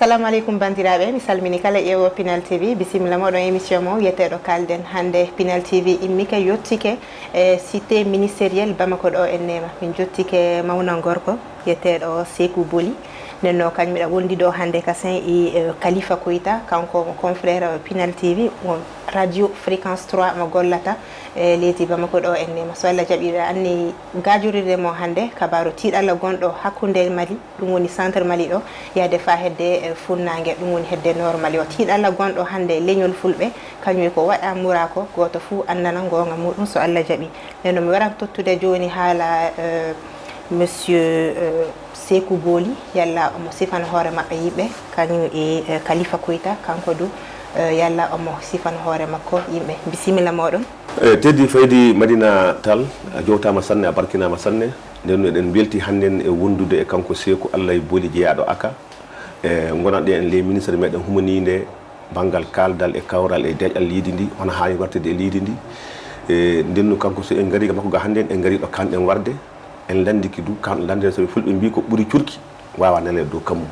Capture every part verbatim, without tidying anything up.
Assalamu aleykum, banndiraaɓe. Mi salmini kala ƴeewo Pinal T V. Bisimilla mooɗon émission mo wiyeteeɗo Kaalden. Hannde Pinal T V immike, yottike e cité ministériel Bamako ɗo en Neema. Min jottike mawnan gorko wiyeteeɗo Seeku Boli. Nden no kañum miɗa wondi ɗo hannde kasen e, eh, Khalifa Koita, kanko mo confrère Pinal T V, mo Radio Fréquence trois mo gollata e leydi Bamako ɗo en Neema. So Allah jaɓi, ɓe anni gaajorirde mo hannde kabaaru tiiɗalla gonɗo hakkunde Mali, ɗum woni centre Mali ɗo, yahde faa hedde, eh, funnaange, ɗum woni hedde nord Mali o. Tiiɗalla gonɗo hannde leñol fulɓe, kañum e ko waɗa mura ko, gooto fuu anndana ngoonga muuɗum so Allah jaɓi. Nden no mi waran tottude jooni haala, eh, monsieur, eh, Seeku Boli, yalla omo sifana hoore maɓɓe yimɓe, kañum e, eh, Khalifa Koita, kanko du, eh, yalla omo sifana hoore makko yimɓe. Bisimilla mooɗon. E teddi faydi Madina Tall, a jowtaama sanne, a barkinaama sanne. Nden no eɗen mbelti hannden e wondude e kanko Seeku Allah e Boli jeyaaɗo Aka. E ngonanɗe en les ministre meɗen humaniinde banngal kaaldal e kawral e deeƴal leydi ndi, hono haani wartede e leydi ndi. E nden no kanko so en ngari ga makko ga hannden, en ngari ɗo kanɗen warde. En lanndiki du, kan lannde so fulɓe mbii ko ɓuri curki, waawa neleede dow kammu.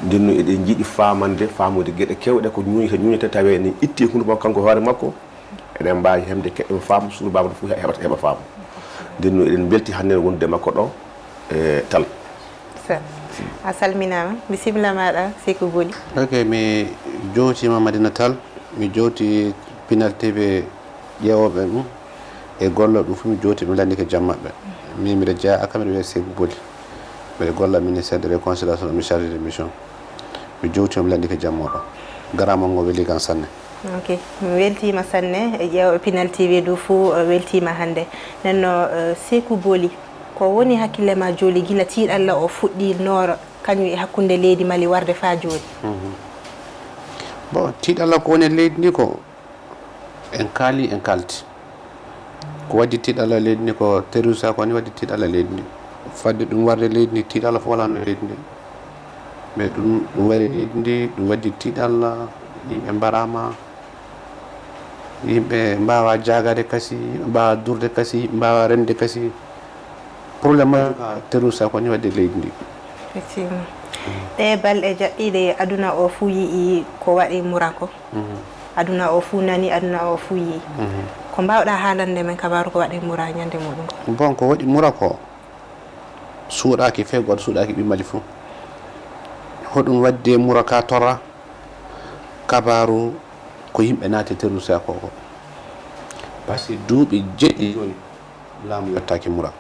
Nden no eɗen njiɗi faamande, faamude geɗe kewɗe ko ñuuñete, ñuuñete tawi enen itti e hunuko makko kanko hoore makko. Eɗen mbaawi heɓde keɓɓe faamu, suudu baaba fof heɓata, heɓa faamu. Nden no eɗen mbelti hannde wondude makko ɗo, e Tall. Sir. A salminaama. Bisimilla maaɗa, Seeku Boli. Ok, mi jowtiima Madina Tall, mi jowti Pinal T V ƴeewooɓe ɗum e gollooɓe ɗum fof, mi jowti, mi lanndike jam maɓɓe. Min mbiɗa jeyaa Aka, mbiɗa wiyee Seeku Boli. Mbiɗa golla ministère de réconciliation, mi chargé de mission. Mi jowtiima, mi lanndike jam mooɗon. Garaama ngo weli kam sanne. Ok, mi weltiima sanne, e ƴeewɓe Pinal T V du fuu, eh, weltiima hannde. Nden no, eh, Seeku Boli, ko woni hakkille ma jooni gila tiiɗalla o fuɗɗii noora kañum e hakkunde leydi Mali warde faa jooni? Mhm. Bon, tiiɗalla ko woni e leydi ndi ko en kaali, en kaalti. Ko waddi tiiɗalla leydi ndi ko terroriste ko woni waddi tiiɗalla leydi ndi. Fadde ɗum warde leydi ndi, tiiɗalla fof walaano leydi ndi. Mais ɗum, ɗum wari leydi ndi, ɗum waddi tiiɗalla, yimɓe mbaraama, yimɓe mbaawa jaagade kasi, yimɓe mbaawa durde kasi, yimɓe mbaawa remde kasi. Problème majjum ka terroriste ko ni wadde leydi ndi. Effectivement. Ɗee balɗe jaɓɓiiɗe, aduna o fuu yi'i ko waɗi mura ko. Mhm. Aduna o fuu nani, aduna o fuu yi'i. Mhm. Ko mbaawɗaa haalande men kabaaru ko waɗi mura ñande muɗum ko? Bon, ko waɗi mura ko, suuɗaaki fee gooto, suuɗaaki ɓimmali fuu. Hoɗum waddi e mura ka torra? Kabaaru ko yimɓe naati terroriste ko ko. Parce que duuɓi jeɗɗi jooni, laamu yottaaki mura.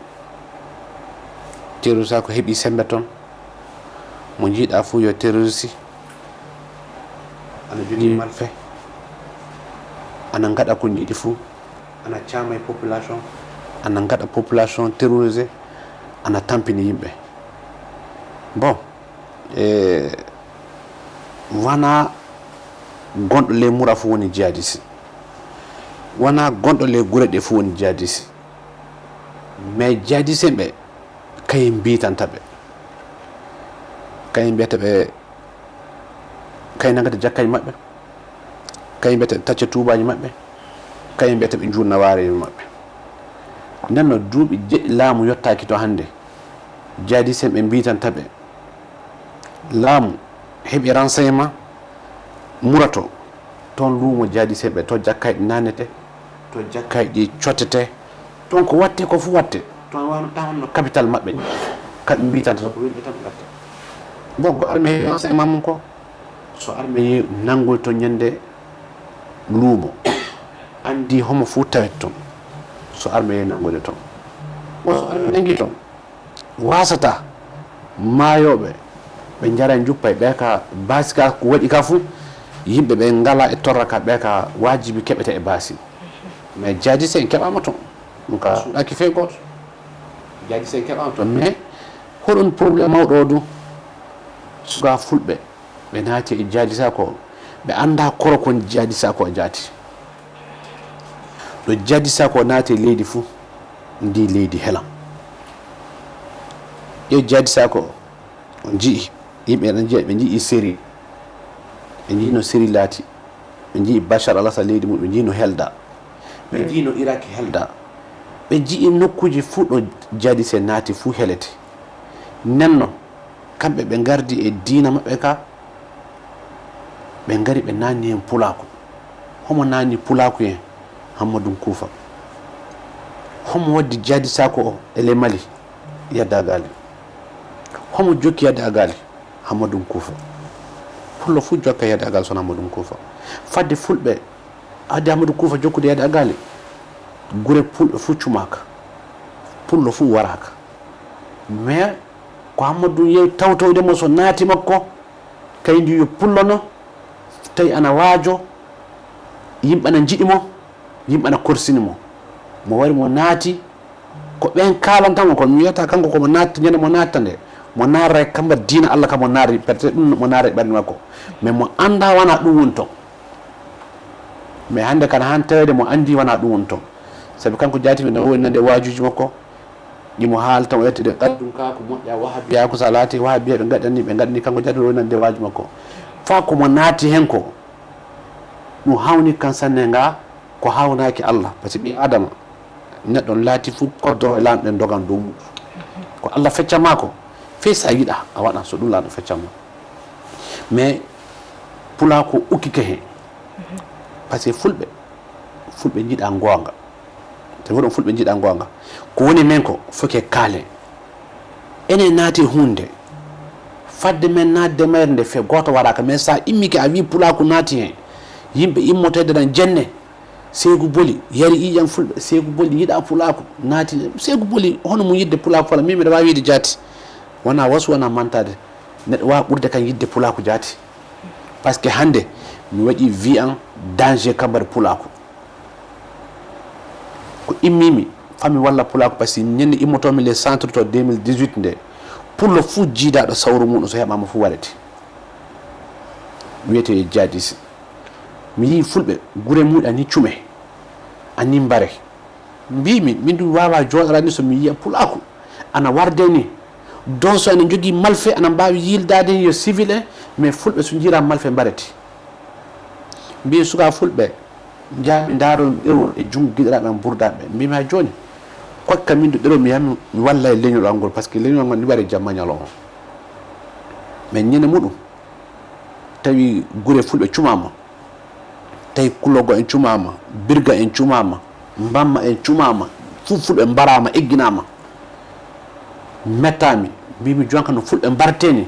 Terroriste ko heɓi sembe toon. Mo njiiɗa fuu yo terroriste. Ana jogii malfe. Ana ngaɗa ko njiɗi fuu. Ana caama e population. Ana ngaɗa population terrorisé. Ana tampini yimɓe. Bon, e, wana gonɗo ley mura fuu woni jihadiste. Wana gonɗo ley gure ɗe fuu woni jihadiste. Mais jihadiste ɓe, kayen mbiytanta ɓe. Kayen mbiyata ɓe, kayen nangata jakkaji maɓɓe. Kayen mbiyata ɓe tacca tuubaaji maɓɓe. Kayen mbiyata ɓe njuurna waareeji maɓɓe. Nden no duuɓi jeɗɗi laamu yottaaki to hannde. Jihadiste ɓe mbiytanta ɓe. Laamu heɓi renseignement murato. Toon luumo jihadiste ɓe, to jakkayɗi nanete, to jakkayɗi cottete. Toon ko watte ko fuu watte. Toon wano tan honno capital maɓɓe. Kaɓe mbiytanta ko wiyɓe tan watte. Bon, ko arme heɓi renseignement mum ko. So arme yehi nanngol toon ñande luumo. Anndi homo fuu tawet toon. So arme yehi nanngude toon. Bon, so arme nanngi toon. Wasata maayooɓe, ɓe njara njuppa e ɓe ka baasi ka ko waɗi ka fuu, yimɓe ɓe ngala e torra ka ɓe ka waajibi keɓete e baasi. Mais jihadiste en keɓaama toon. Ɗum ka suuɗaaki fee gooto. Jihadiste en keɓaama toon. Mais hoɗon problème mawɗo o du? Suka fulɓe, ɓe naati e jihadiste ko, ɓe annda koro kon jihadiste ko jaati. Ɗo jihadiste ko naati e leydi fuu, ndi leydi helan. Ƴeew jihadiste ko, on nji'i, yimɓe ɗon nji'a, ɓe nji'i Siri. Ɓe nji'i no Siri laati. Ɓe nji'i Bachar al-Assad leydi mum, ɓe nji'i no helda. Ɓe nji'i no Iraki helda. Ɓe nji'i nokkuuji fuu ɗo jihadiste naati fuu helete. Nenno, kamɓe ɓe ngardi e diina maɓɓe ka, Ɓe ngari ɓe naanni heen pulaaku. Homo naanni pulaaku heen? Hammadun Kuufa. Homo waddi jaadi saako o e ley Mali? Yadda Gaali. Homo jokki Yadda Gaali? Hammadun Kuufa. Pullo fuu jokka Yadda Gaali, so wonaa Hammadun Kuufa. Fadde fulɓe, addi Hammadun Kuufa jokkude Yadda Gaali, gure fulɓe fuu cumaaka. Pullo fuu waraaka. Mais ko Hammadu yehi tawtoyde mo, so naati makko, kay ndi yo pullo no, tawi ana waajo, yimɓe ana njiɗi mo, yimɓe ana korsini mo. Mo wari mo naati, ko ɓeen kaalanta mo, kono mi wiyata kanko ko mo naatta, ñande mo naatta nde, mo naarra e kamba diina Allah ka mo naari, peut-être ɗum mo naari e ɓernde makko. Mais mo annda wona ɗum woni toon. Mais hannde kan haan taweede mo anndi wona ɗum woni toon. Sabi kanko jaati mi no woni nande waajuuji makko, ɗi mo haalta, o ƴetta ɗe, qaddun kaa ko moƴƴa, wahabiyaaku, so a laati wahabiya, ɓe ngaɗani, ɓe ngaɗani, kanko jaati no woni nande waaju makko. Faa ko mo naati heen ko, ɗum hawni kan sanne nga, ko hawnaaki Allah. Parce que ɓii Aadama, neɗɗo laati fof koddoro e laamɗo en dogan dow muɗum. Ko Allah fecca ma ko, fey so a yiɗa, a waɗan so ɗum laamɗo fecca ma. Mais pulaa ko ukkike heen. Parce que fulɓe, fulɓe njiɗa ngoonga. Te woɗon fulɓe njiɗa ngoonga. Ko woni men ko, foke kaalen. Enen naati huunde. Fadde men naatde mayre nde fe gooto waɗaaka. Mais so a immike a wii pulaaku naati heen. Yimɓe immotoyde ɗan jenne. Seegu Boli, yari ƴiiƴam fulɓe. Seegu Boli yiɗa pulaaku. Naati, Seegu Boli, hono mum yiɗde pulaaku fala. Min miɗa waawi wiide jaati. Wonaa wasu, wonaa mantaade. Neɗɗo waawa ɓurde kan yiɗde pulaaku jaati. Parce que hannde, mi waɗi vie en danger ka mbaɗa pulaaku. Ko immimi, fami walla pulaaku, parce que ñande immotoomi les centres to deux mille dix-huit nde, pullo fuu jiidaaɗo sawru muɗum so heɓaama fuu warete. Wiyetee jihadiste. Mi yii fulɓe, gure muɗum ani cume, ani mbare. Mbiimi, min ɗum waawaa jooɗoraade ni so mi yiya pulaaku ana warde ni. Donso ene njogii malfe, ana mbaawi yiildaade ni yo civil en, mais fulɓe so njiiraa malfe mbarete. Mbiimi, sukaa fulɓe, njaa mi ndaaroo mi ɗerewol e junngo giɗiraaɓe am burdaaɓe ɓe. Mbiimi, haa jooni, kokka min ɗo ɗerewol mi yaha mi walla e leñol am ngol, parce que leñol am ngol ni wari jamma ñalawma. Mais ñande muɗum, tawi gure fulɓe cumaama, tawi Kulogo en cumaama, Birga en cumaama, Mbamma en cumaama, fuu fulɓe mbaraama, egginaama. Mettaami, mbiimi, jonka no fulɓe mbartee ni,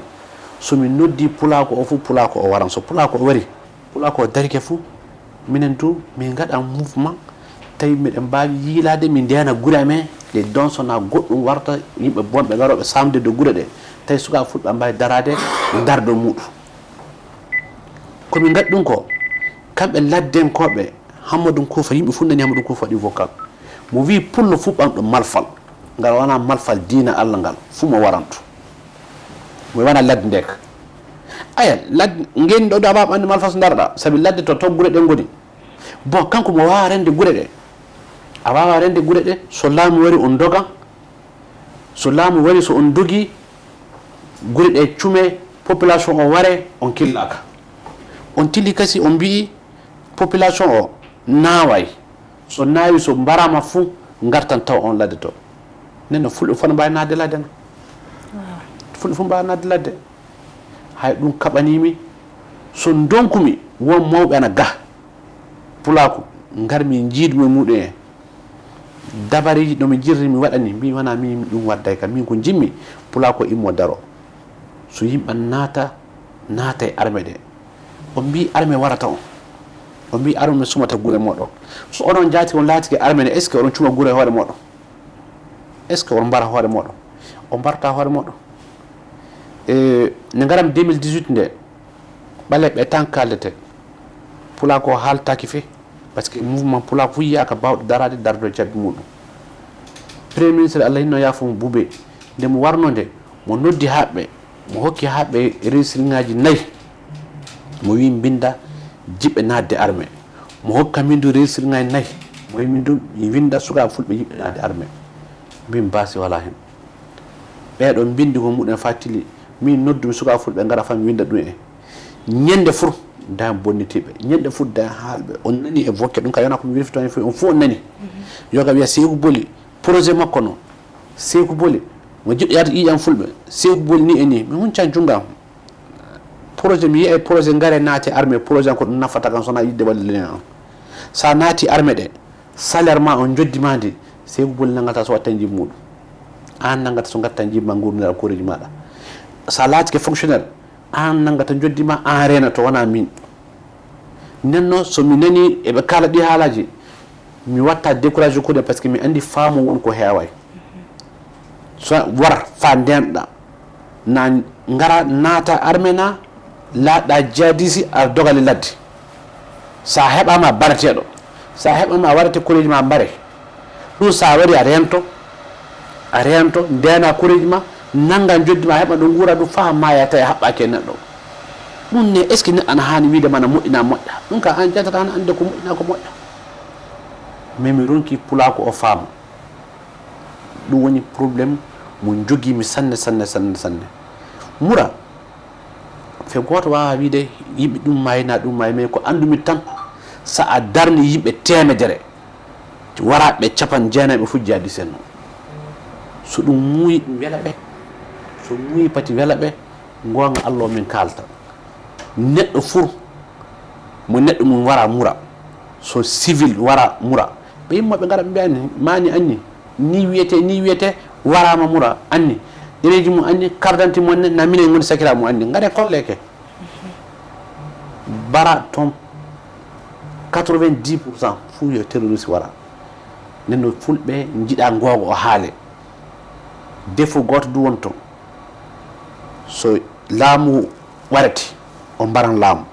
so mi noddi pulaaku o fuu, pulaaku o waran. So pulaaku o wari, pulaaku o darike fuu, minen du, min ngaɗan mouvement, tawi miɗen mbaawi yiilaade, min ndena gure amen, ɗe donso na goɗɗum warta, yimɓe bonɓe garooɓe saamde dow gure ɗe, tawi sukaa fulɓe ana mbaawi daraade, dardo muɗum. Ko min ngaɗi ɗum ko, kamɓe laddenkooɓe, Hammadun Kuufa, yimɓe fuu nani Hammadun Kuufa waɗi vocal. Mo wii pullo fuu ɓamɗo malfal, ngal wonaa malfal diina Allah ngal, fuu mo warantu. Mo wona ladde nde ka. Aya, ladde, ngeen ɗo ɗo a waawaa ɓamde malfal so ndaroɗaa, sabi ladde to, to gure ɗe ngoni. Bon, kanko mo waawaa rende gure ɗe. A waawaa rende gure ɗe, so laamu wari on dogan. So laamu wari, so on dogii, gure ɗe cume, population o ware, on killaaka. On tili kasi, on mbiyi population o naaway. So naawi, so mbaraama fuu, ngartan taw on ladde to. Nden no fulɓe fuu no mbaawi naatde ladde na. Fulɓe fuu mbaawi naatde ladde. Hay ɗum kaɓanii mi. So ndonkumi, won mawɓe ana ga. Pulaaku, ngar mi njiidumi e muɗum en. Dabariiji no mi jirri mi waɗani, mbi wonaa min ɗum wadday kam. Min ko njimmi, pulaaku o immo daro. So yimɓe naata, naata e arme ɗe. On mbi arme warata on. On mbi arme sumata gure moɗon. So onon jaati on laatike arme ne, est-ce que oɗon cuma gure hoore moɗon? Est-ce que on mbara hoore moɗon? On mbarta hoore moɗon. E, ne ngaram deux mille dix-huit nde, ɓaleeɓe tan kaaldete. Pulaaku o haaltaaki fe, parce que mouvement pulaaku fuu yiyaaka baawɗo daraade, dardo e cabbi muɗum. Premier ministre, Allah hinno yaafo mo, Bube, nde mo warno nde, mo noddi haaɓɓe, mo hokki haaɓɓe registriŋaaji nayi. Mo wii, mbinda jiɓɓe naatde arme. Mo hokka min du registriŋaaji nayi. Mo wii, min du mi winda sukaaɓe fulɓe jiɓɓe naatde arme. Mbin baasi walaa heen. Ɓeeɗo mbinndi ko muɗum faa tili. Min noddumi sukaaɓe fulɓe ngara faa mi winda ɗum en. Ñande fuu, da bonnitiiɓe. Ñande fuu, da haalɓe. On nani e vokke ɗum, ka yona ko mi wirfito heen fof, on fof on nani. Yoga wiya Seeku Boli, projet makko no. Seeku Boli, mo jiɗɗo yaade ƴiiƴam fulɓe. Seeku Boli ni e ni. Mi huncan junngaam. Projet, mi yiyay projet ngare naati armée, projet an ko ɗum nafata kan, so wonaa yiɗde wallude leñol an. So a naati armée ɗe, salaire ma on joddi ma ndi, sey ko boli nanngata so watta nji muɗum. An nanngata so ngatta nji ma ngurnira kuureeji maɗa. So a laatike fonctionnaire, an nanngata joddi ma, an reenato, wonaa min. Nden noon, so mi nani eɓe kaala ɗi haalaaji, mi watta découragé kuuɗe, parce que mi anndi faamu won ko heeway. So war fa ndenɗa, na ngara naata armée na, laaɗa jihadisi, a dogali ladde. So a heɓaama bareteeɗo, so a heɓaama warete koreeji ma mbare. Ɗum so a wari a reento, a reento, ndeena koreeji ma, nannga njoddi ma, heɓa ɗo nguura ɗum faa maaya tawi a haɓɓaaki e neɗɗo. Ɗum ne, est-ce que neɗɗo ana haani wiide ma na moƴƴina moƴƴa? Ɗum ka an jantata hana annde ko moƴƴina ko moƴƴa. Mais mi ronki pulaaku o faama. Ɗum woni problème mo jogii mi sanne, sanne, sanne, sanne. Mura, fe gooto waawaa wiide yimɓe ɗum maayi na ɗum maayi, mais ko anndumi tan, so a darni yimɓe teemedere, waraaɓe capan jeenayi ɓe fof jaadi senno. So ɗum muuyi, ɗum wela ɓe. So muuyi pati wela ɓe, ngoonga Allah o min kaalta. Neɗɗo fur mo neɗɗo mum wara mura, so civil wara mura, ɓe yimmo ɓe ngara ɓe mbiya anni, mani anni, ni wiyete, ni wiyete, warama mura anni, ɗereji mum anni, carte d'identité mum anni, na minen ngoni sakira mum anni, ngare kolleke. Bara toon quatre-vingt-dix pour cent fuu yo terroriste wara. Nden no fulɓe njiɗa ngoogo o haale. Defu gooto du won toon. So laamu warete, on mbaran laamu.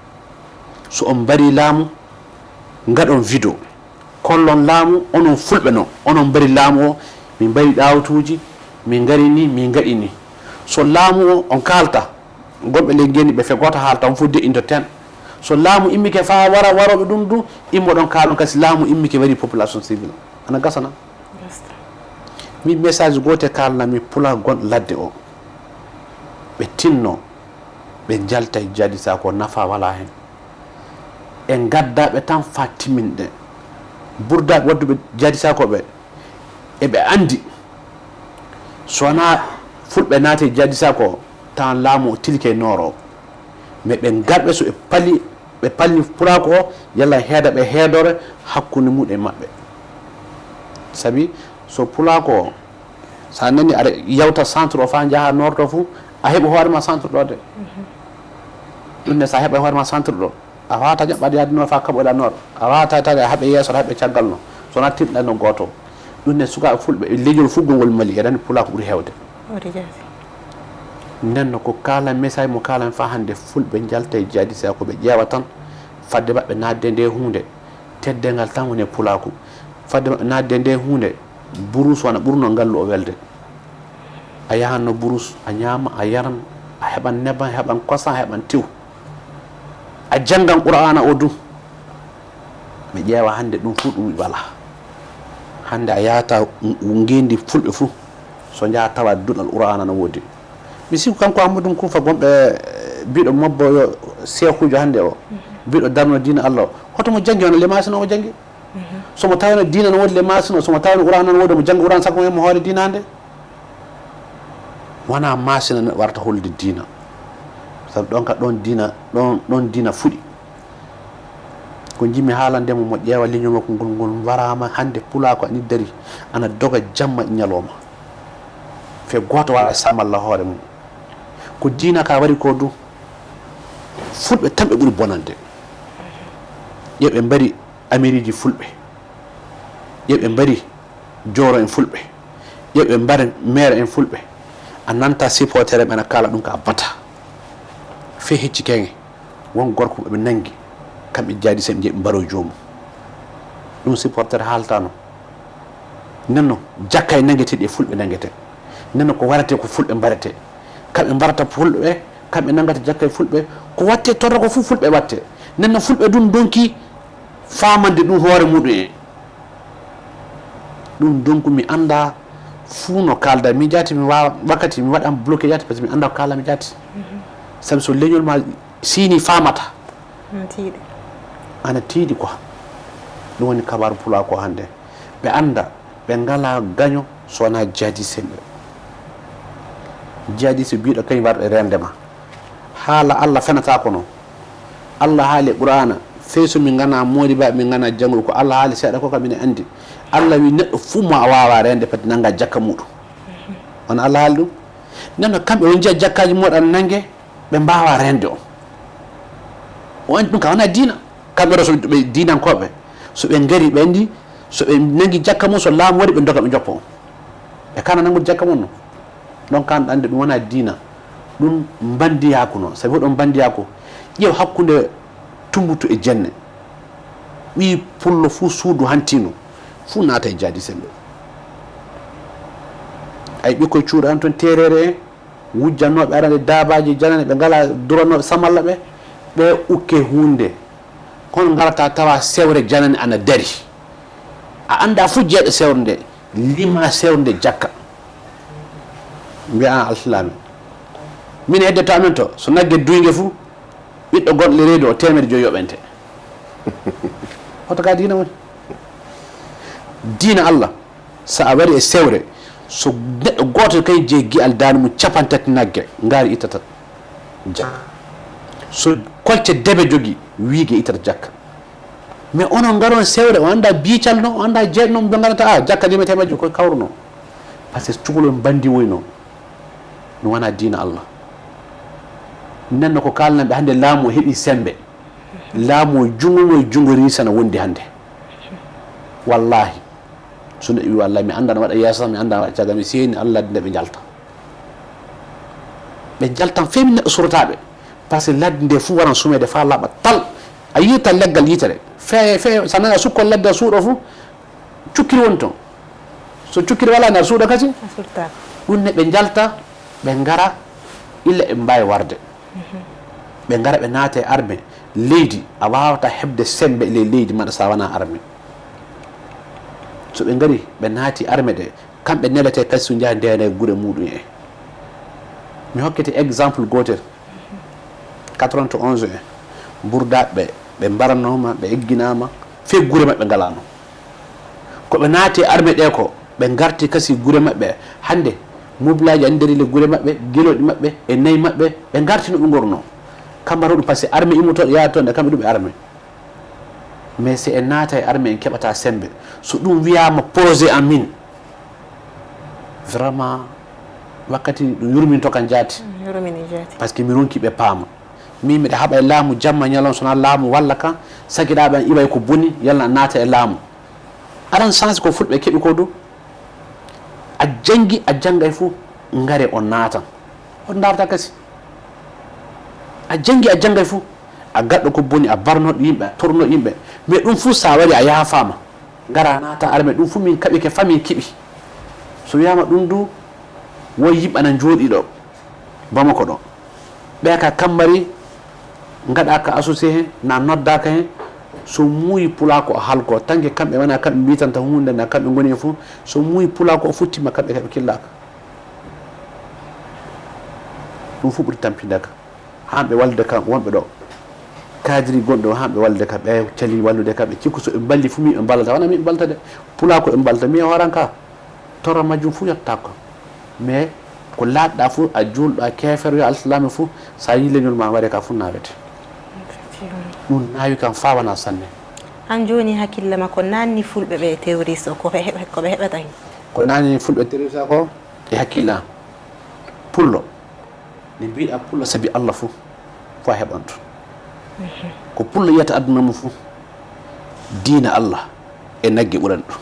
So on mbari laamu, ngaɗon vidéo. Kollon laamu, onon fulɓe noon, onon mbari laamu o, min mbari ɗaawtuuji, min ngari ni, min ngaɗi ni. So laamu o, on kaalta, gonɓe ley ngenndi ɓe fe gooto haalta, on fof de'into teen. So laamu immike faa wara, warooɓe ɗum du, immoɗon kaalon kasi laamu immike wari population civile. Ana gasana? Gasta. Min message goote kaalnami pulaar gonɗo ladde o. Ɓe tinno, ɓe njalta e jaadi saako, nafa walaa heen. E ngadda ɓe tan faa timminɗe. Burdaaɓe wadduɓe jaadi saako ɓe, eɓe anndi. So wonaa fulɓe naati e jaadi saako, tawan laamu o tilike e nooro o. Mais ɓe ngarɓe so ɓe pali, ɓe palni pulaaku o, yalla heeda ɓe heedoore hakkunde mum e maɓɓe. Sabi so pulaaku o, so a nani aɗa yawta centre o faa njaha noorto fuu, a heɓi hoore ma centre ɗo de. Ɗum ne so a heɓa hoore ma centre ɗo, a waata jaɓɓaade yaade noor faa kaɓoɗa noor. A waata taade a haɓe yeeso, aɗa haɓe caggal no. So wonaa timɗa no gooto. Ɗum ne sukaaɓe fulɓe, e leñol fuu gongol Mali, e rani pulaaku ɓuri heewde. Wodi jaasi. Nden no ko kaalan message mo kaalan faa hannde fulɓe njalta e jaadi saako ɓe ƴeewa tan fadde maɓɓe naatde nde huunde. Teddengal tan woni e pulaaku. Fadde maɓɓe naatde nde huunde, burus wona ɓurno ngallu o welde. A yahanno burus, a ñaama, a yaran, a heɓan neban, a heɓan kosan, a heɓan tew. A janngan Qur'aana o du. Mi ƴeewa hannde ɗum fuu ɗum walaa. Hannde a yahata ngeenndi fulɓe fuu, so njaha tawa duɗal Qur'aana no woodi. Mi sikku kanko Amadou Kuufa gonɗo e biiɗo mobbo yo seekuujo hannde o, biiɗo darno diina Allah o. Hoto mo janngi, wona le maasi no o janngi. So mo tawno diina no woodi le maasi no, so mo tawno Qur'aana no woodi, mo janngi Qur'aana sakko mo hoore diina hannde. Wonaa maasina neɗɗo warata holde diina. Sabu ɗon ka ɗon diina, ɗon, ɗon diina fuɗi. Ko njimmi haalande mo, mo ƴeewa leñol makko ngol, ngol mbaraama hannde pulaaku ani dari, ana doga jamma e ñalawma. Fe gooto waɗa samalla hoore mum. Ko diina ka wari ko du, fulɓe tan ɓe ɓuri bonande. Yo ɓe mbari amiriji fulɓe. Yo ɓe mbari jooro en fulɓe. Yo ɓe mbara meere en fulɓe. A nanta supporter ɓe ana kaala ɗum ka bata. Fe hecci keŋe. Won gorko mo ɓe nangi. Kamɓe jaadi sen ɓe mbaroy joomum. Ɗum supporter haaltano. Nenno, jakka e nangetee ɗi e fulɓe nangetee. Nenno ko warate ko fulɓe mbarete. Kamɓe mbarata fulɓe, kamɓe nangata jakka e fulɓe. Ko watte torra ko fof fulɓe watte. Nenno fulɓe ɗum donki famande ɗum hoore muɗum en. Ɗum donc mi annda fuu no kaalda. Mi jaati mi waawa, wakkati mi waɗan bloqué jaati, parce que mi annda ko kaalda mi jaati. Sabi so leñol ma siini famata. Ana tiiɗi. Ana tiiɗi quoi. Ɗum woni kabaaru pulaaku o hannde. Ɓe annda, ɓe ngalaa gaño so wonaa jihadiste en ɓe. Jihadiste biiɗo kañum warɓe reende ma. Haala Allah fenataako no. Allah haali e Qur'aana, fey so min nganaa moodibaaɓe, min nganaa jannguɓe, ko Allah haali seeɗa ko kam ina anndi. Allah wi neɗɗo fuu mo a waawaa reende, pati nannga jakka muuɗum. Wona Allah haali ɗum? Nden noon kamɓe won njiya jakkaaji mooɗon nannge, ɓe mbaawaa reende on. O anndi ɗum ka wonaa diina. Kamɓe ɗo so ɓe diinankooɓe, so ɓe ngari ɓe anndi, so ɓe nanngi jakka mum, so laamu waɗi ɓe ndoga ɓe njoppa on. Ɓe kaana nanngude jakka mum no. Ɗon kaan ɗannde ɗum wonaa diina. Ɗum mbandiyaaku no. Sabi hoɗon mbandiyaaku? Ƴeew hakkunde Tumbatu e Jenne. Ɓii pullo fuu suudu hantiino. Fuu naata e jaadi semmbe. Ay ɓikkoy cuuɗa an toon teereere en, wujjannooɓe arande daabaaji janane ɓe ngalaa duranooɓe samalla ɓe. Ɓe ukke huunde. Kono ngarata tawa sewre janane ana dari. A anndaa fuu jeeɗa sewre nde, lima sewre nde jakka. Mbiya an alsilaame. Min hedde to amen to, so nagge duynge fuu, ɓiɗɗo gonɗo e reedu o teemedde joyi yoɓente. Hoto ka diina woni? Diina Allah, so a wari e sewre, so neɗɗo gooto kay jeyi gi'al daande mum capantati nagge, ngaari ittata jakka. So kolce debe jogi, wiige ittata jakka. Mais onon ngaron sewre, o anndaa biical no, o anndaa jeeɗno, ɓe ngarata, a, jakka limetee majjum koye kawruno. Parce que cukalon mbandi woyno. No wonaa diina Allah. Nden no ko kaalnan ɓe hannde laamu o heɓi semmbe. Laamu o junngo mo e junngo riisana wondi hannde. Wallaahi. So neɗɗo wi wallaahi, mi anndaa no waɗa yeeso, mi anndaa no waɗa caggal, mi seeni Allah nde ɓe njalta. Ɓe njaltan fey min neɗɗo surotaaɓe. Parce que ladde nde fuu waran sumeede faa laaɓa tal. A yiita leggal yitere. Fee, fee, so a nani a sukkol ladde a suuɗo fuu, cukkiri woni toon. So cukkiri walaa ne a suuɗo kadi. A surtaaka. Ɗum ne ɓe njalta, ɓe ngara, illa ɓe mbaawi warde. Ɓe ngara ɓe naata e arme. Leydi, a waawataa heɓde semmbe e ley leydi maɗa so a wonaa arme. So ɓe ngari, ɓe naati arme ɗe, kamɓe neletee kadi so njaha ndeena e gure muuɗum en. Mi hokkete exemple gootel. Quatre-vingt-onze en, Burdaaɓe ɓe, ɓe mbaranooma, ɓe egginaama, fey gure maɓɓe ngalaano. Ko ɓe naati e arme ɗe ko, ɓe ngarti kasi gure maɓɓe. Hannde, mobilaaji anndiri le gure maɓɓe, gelooɗi maɓɓe, e nayi maɓɓe, ɓe ngarti no ɓe ngorunoo. Kamɓe ɗum, parce que arme immotooɗo yaha toon, nde kamɓe ɗum e arme. Mais si en naata e arme, en keɓataa semmbe. So ɗum wiyaama projet en min, vraiment, wakkati ɗum yurminto kan jaati. Mm, yurmini jaati. Parce que mi ronki ɓe paama. Min miɗa haɓa e laamu jamma ñalawma, so wonaa laamu walla kan, sakiraaɓe an iwa e ko boni, yalla a naata e laamu. Aɗa anndi chance ko fulɓe keɓi ko du. A janngi, a janngay fuu, ngare on naatan. On ndaarta kasi. A janngi, a janngay fuu. A gaɗɗo ko boni, a barnoɗo yimɓe, a tornoɗo yimɓe. Mais ɗum fuu so a waɗi, a yaafaama. Ngara naata arme, ɗum fuu min kaɓike, fa min keɓi. So wiyaama ɗum du, woy yimɓe ana njooɗi ɗo, Bamako ɗo. Ɓe ka kammari, ngaɗaaka associé heen, na noddaaka heen. So muuyi pulaako o halko, tanke kamɓe wona kamɓe mbitanta huunde, na kamɓe ngoni e fuu. So muuyi pulaako o futtima, kamɓe kaɓe killaaka. Ɗum fuu ɓuri tampinde ka. Haa ɓe wallude kam wonɓe ɗo. Kadiri gonɗo haa ɓe wallude kam, ɓe cali wallude kam, ɓe cikku so ɓe mballi fuu min ɓe mballata. Wona min ɓe mballata de. Pulaako ɓe mballata, min e hooran ka. Torra majjum fuu yottaako. Mais ko laaɗɗa fuu, a juulɗo, a keefeero, yo alsilaame fuu, so a yii leñol ma waɗe ka fuu naawete. Effectivement. Ɗum naawi kam faa wona sanne. Aan jooni hakkille ma ko naanni fulɓe ɓe terroriste o, ko ɓe heɓ-, ko ɓe heɓata heen? Ko naanni fulɓe terroriste o ko e hakkille am. Pullo. Nde mbiɗa pullo sabi Allah fuu, fuu a heɓan ɗum. Ko pullo yiyata aduna mum fuu, diina Allah e nagge ɓurani ɗum.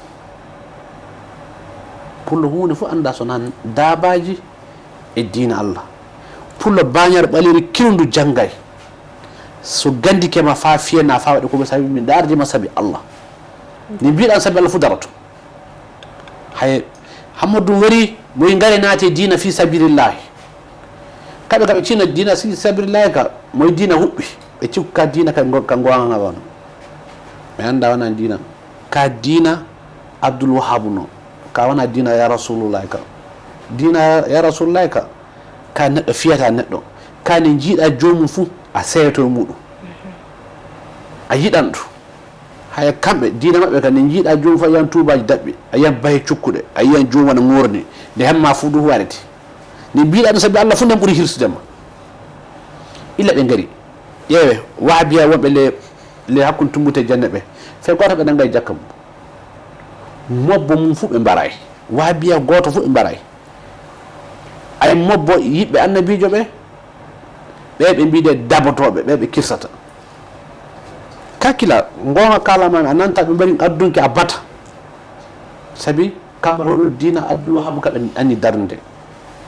Pullo huunde fuu annda so wonaa daabaaji e diina Allah. Pullo baañaare ɓaleeri kilndu janngay. So ganndike ma faa fiye na faa waɗi ko sabi mi ndaardi ma sabi Allah. Nde mbiɗa sabi Allah fuu daroto. Hay Hammadu wari, moy ngare naate diina fi sabilillahi. Kaɓe, kaɓe cina diina fi sabilillahi ka, moy diina huɓɓi. Ɓe cikku ka diina ka ngo-, ka ngoonga nga wano. Mi annda wona diina. Ka diina Abdul Wahab no. Ka wona diina ya Rasulullahi ka. Diina ya Rasulullahi ka. Ka neɗɗo fiyata neɗɗo. Ka ne njiiɗa joomum fuu, a seyoto e muuɗum. A yiɗan ɗum. Haya kamɓe, diina maɓɓe kam, nde njiiɗa joomum fof, a yiyan tuubaaji daɓɓi, a yiyan bahe cukkuɗe, a yiyan joomum wona ŋoorni, nde hemma fuu ɗum warete. Nde mbiɗa ɗum sabi Allah fuu, nden ɓuri hirsude ma. Illa ɓe ngari. Ƴeewe, wahabiya wonɓe le, le hakkunde Tumbutu e Jenne ɓe. Fee gooto ɓe nanngaay jakka mum. Mobbo mum fof ɓe mbaraay. Wahabiya gooto fof ɓe mbaraay. Ay mobbo yiɓɓe annabiijo ɓe, ɓe ɓe mbiide dabotooɓe, ɓe ɓe kirsata. Kakkila, ngoonga kaalamaami, a nanta ɓe mbari addunke a bata. Sabi, kamɓe hoɗo diina Abdul Wahab ka ɓe anni darnde.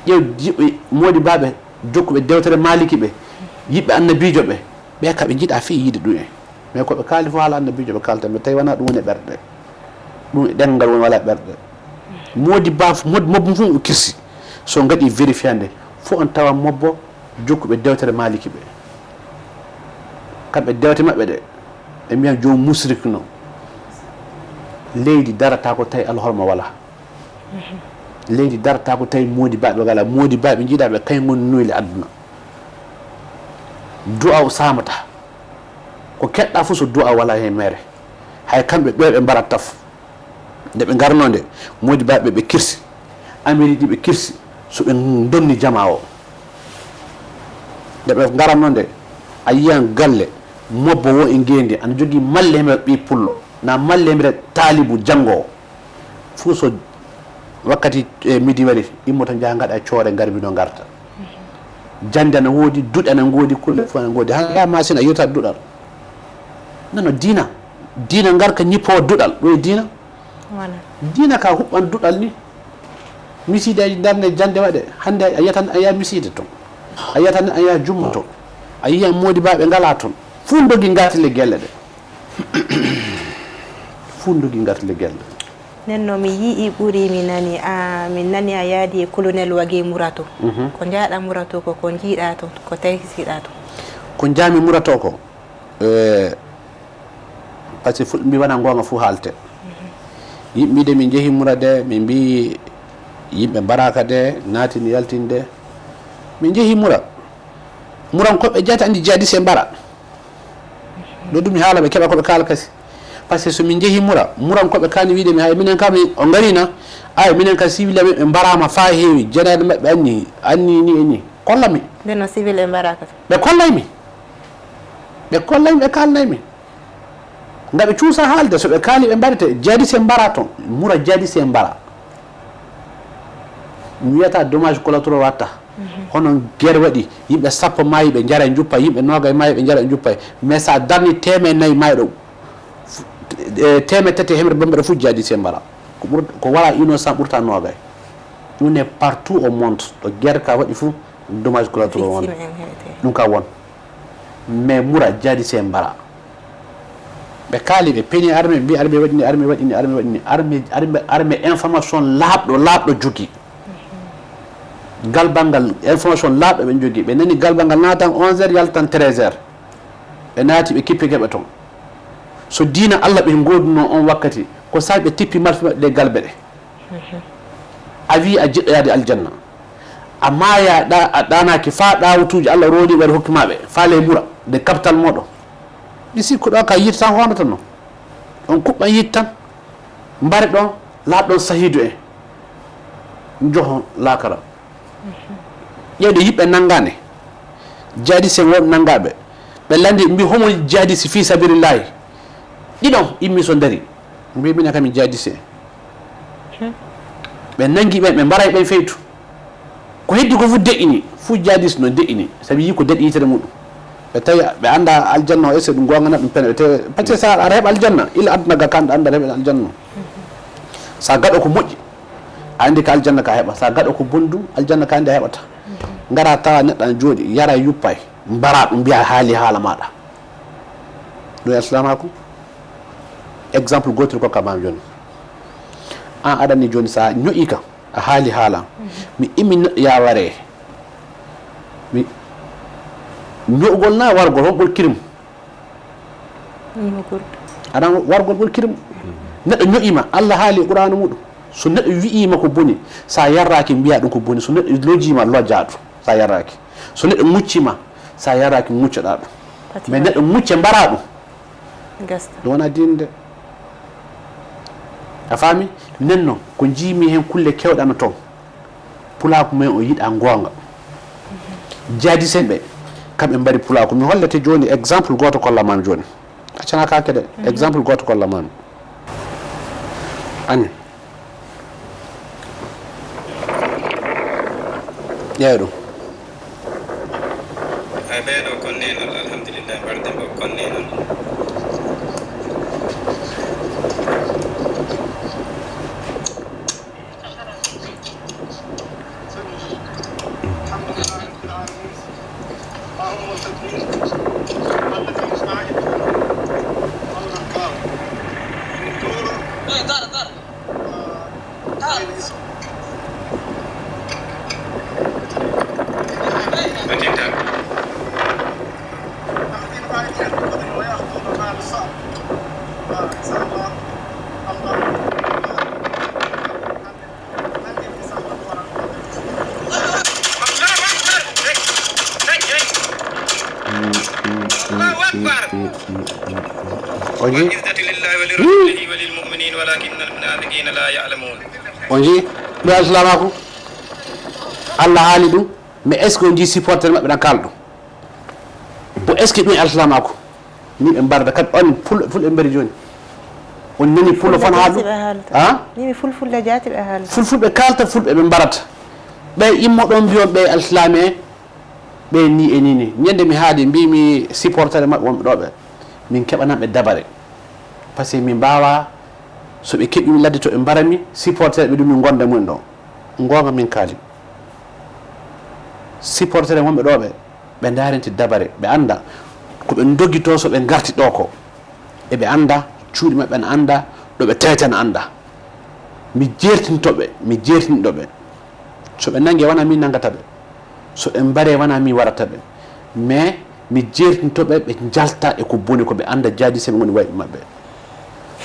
Ƴeew yiɓɓe moodi baaɓe, jokkuɓe dewtere Maaliki ɓe, yiɓɓe annabiijo ɓe, ɓe ka ɓe njiɗa fii yiide ɗum en. Mais ko ɓe kaali fof haala annabiijo ɓe kaalta, mais tawi wonaa ɗum woni e ɓerɗe. Ɗum e ɗemngal woni wala e ɓerɗe. Moodi ba, mod-, mobbo fof o kirsi. So ngaɗi vérifiande, fof on tawa mobbo jokkuɓe dewtere Maaliki ɓe. Kamɓe dewte maɓɓe ɗe, ɓe mbiyan joom musrik no. Leydi darata ko tawi alhorma wala. Leydi darata ko tawi moodi baaɓe wala. Moodi baaɓe njiɗa ɓe kay ngoni nuyli aduna. Du'a o samata. Ko keɗɗa fof so du'a wala he mere. Hay kamɓe ɗo ɓe mbarat taf. Nde ɓe ngarno nde, moodi baaɓe ɓe kirsi. Ameridi ɓe kirsi. So ɓe ndonni jama o. Nde ɓe ngaranno nde, a yiyan galle, mobbo wo e ngeendi, ana jogii malle he mere ɓii pullo, na malle he mere taalibu janngoowo. Fuu so wakkati, e, midi wari, immoto njaha ngaɗa coore ngarbi no ngarta. Jannde ana woodi, duɗe ana ngoodi, kulle fof ana ngoodi. Hannde a masin a yewta duɗal. Nano diina. Diina ngarka ñippowa duɗal. Ɗo e diina. Wala. Diina ka huɓɓan duɗal ni. Misiideeji darnde jannde waɗe. Hannde a yiyatan a yaha misiide toon. A yiyatan a yaha jumma toon. A yiyan moodi baaɓe ngala toon. Fuu ndogi ngarti le gelle ɗe. Fuu ndogi ngarti le gelle. Nden no mi yi'i ɓuri mi nani a, min nani a yaadi e colonel Wage Murato. Mhm. Ko njaaɗa Murato ko, ko njiiɗa toon, ko taykitiɗa toon? Ko njaami Murato ko, eh, par ce que ful-, mi wona ngoonga fuu haalte. Mhm. Yimɓe mbiide min njehi Mura de, min mbi yimɓe mbaraaka de, naatini yaltinde. Min njehi Mura. Muran ko ɓe jata andi jihadiste e mbara. Ɗo ɗum mi haala ɓe keɓa ko ɓe kaala kasi. Par ce que so min njehi Mura, Muran ko ɓe kaani wiide mi hay minen kam o ngarina, ay minen kam civil amen ɓe mbaraama faa heewi, jenaade maɓɓe anni, anni ni e ni. Kolla mi. Nden no civil ɓe mbaraaka. Ɓe kollay mi. Ɓe kollay mi, ɓe kaalnay mi. Nga ɓe cuusa haalde, so ɓe kaali ɓe mbarete, jihadiste mbara toon, Mura jihadiste mbara. Mi wiyata dommage collatéral watta. Mhm. Hono guerre waɗi, yimɓe sappo maayi ɓe njara njuppa, yimɓe noogay maayi ɓe njara njuppa. Mais sa darni teemedde nayi maayɗo, fu-, e, teemedde tati e hemre bambaɗe fof jihadiste mbara. Ko ɓur-, ko wala innocent ɓurta noogay. Ɗum ne partout au monde, ɗo guerre ka waɗi fof, dommage collatéral won. Victime en heewete. Ɗum ka won. Mais Mura jihadiste mbara. Ɓe kaali, ɓe peeni armée, ɓe mbi armée waɗini, armée waɗini, armée waɗini, armée, armée, armée information laaɓɗo, laaɓɗo jogi. Galbal ngal, information laaɓɗo ɓe jogi. Ɓe nani galbal ngal naatan onze heures, yaltan treize heures. Ɓe naati, ɓe kippi geɓe toon. So diina Allah ɓe ngoodunoo on wakkati, ko sabi ɓe tippi malfi maɓɓe ɗe galbe ɗe. A wii a jiɗɗo yaade aljanna. A maaya ɗa, a ɗaanaaki faa ɗaawutuuji Allah rooni waɗi hokki maa ɓe, faa ley Mura, de capital mooɗon. Mi sikku ɗo ka yiite tan hoondata non. On kuɓɓan yiite tan. Mbare ɗon, laaɓɗon sahiidu en. Njohon laakara. Ƴeewde yiɓɓe nanngaane. Jihadiste en won nanngaaɓe. Ɓe lanndi mbi homo jihadiste fii sabilillahi. Ɗiɗon immi so ndari. Mbi minen kam min jihadiste en. Ɓe nanngi ɓen, ɓe mbaray ɓen feytu. Ko heddi ko fof deƴƴini, fof jihadiste no deƴƴini, sabi yii ko daɗi yitere muɗum. Ɓe tawi, ɓe annda aljanna o, est-ce que ɗum goonga na ɗum pene, ɓe tawi, parce que sa aɗa heɓa aljanna, ila aduna ga kanɗa annda aɗa heɓa aljanna. Sa gaɗo ko moƴƴi, a anndi ka aljanna ka heɓa, sa gaɗo ko bonɗum, aljanna ka anndi a heɓata. Ngara tawa neɗɗo ana jooɗi, yara yuppay, mbara ɗum mbiya haali haala maɗa. Ɗum e alsilamaaku. Exemple gootel ko kamam jooni. An aɗa anndi jooni sa ñoƴi kam, a haali haala. Mi immi neɗɗo ya ware. Mi ño'ugol na wargol, hon ɓuri kirim? Ño'ugol. Aɗa wargol ɓuri kirim. Neɗɗo ño'ima, Allah haali e Qur'aanu muɗum. So neɗɗo wi'ima ko boni, sa yarraaki mbiya ɗum ko boni. So neɗɗo lojima, loja ɗum, sa yarraaki. So neɗɗo muccima, sa yarraaki muccoɗa ɗum. Fati mais neɗɗo mucce mbara ɗum. Gasta. Ɗum wona diine de. A faami? Nden non, ko njiimi heen kulle keewɗe ana toon. Pulaaku men o yiɗa ngoonga. Jihadiste en ɓe, Kamɓe mbari pulaaku. Mi hollete jooni exemple gooto kollamami jooni. Accana kaake de. Exemple gooto kollamami. Ani. Ƴeewa ɗum. Ay, ɓeeɗo konne non, alhamdulillah, mbarde mbo konne non. On njii? On njii? Ɗum alsilamaaku. Allah haali ɗum, mais est-ce que on njii supporter maɓɓe ɗan kaala ɗum? Bon, est-ce que ɗum e alsilamaaku? Ni ɓe mbarda kadi, on fulɓe, fulɓe mbari jooni. On nani pullo fan haaldu? Ɓe haalta. Ha? Ni mi fulfulde jaati ɓe haalta. Fulfulɓe kaalta, fulɓe ɓe mbarata. Ɓe immo ɗon mbiyon ɓe alsilaame, ɓe ni e ni ni. Ñande mi haali, mbimi supporter maɓɓe wonɓe ɗo ɓe. Min keɓanan ɓe dabare. Parce que min mbaawa, so ɓe keɓi ladde to ɓe mbarami, supporter ɓe ɗum min gonda mumen ɗo. Goonga min kaali. Supporter wonɓe ɗo ɓe, ɓe ndarinti dabare, ɓe annda ko ɓe ndogito so ɓe ngarti ɗo ko. Eɓe annda, cuuɗi maɓɓe ana annda, ɗo ɓe tawete ana annda. Mi jeertinto ɓe, mi jeertinɗo ɓe. So ɓe nange, wona min nangata ɓe. So ɓe mbare, wona min warata ɓe. Mais mi jeertinto ɓe, ɓe njalta e ko boni ko, ɓe annda jihadiste ɓe ngoni wayɓe maɓɓe.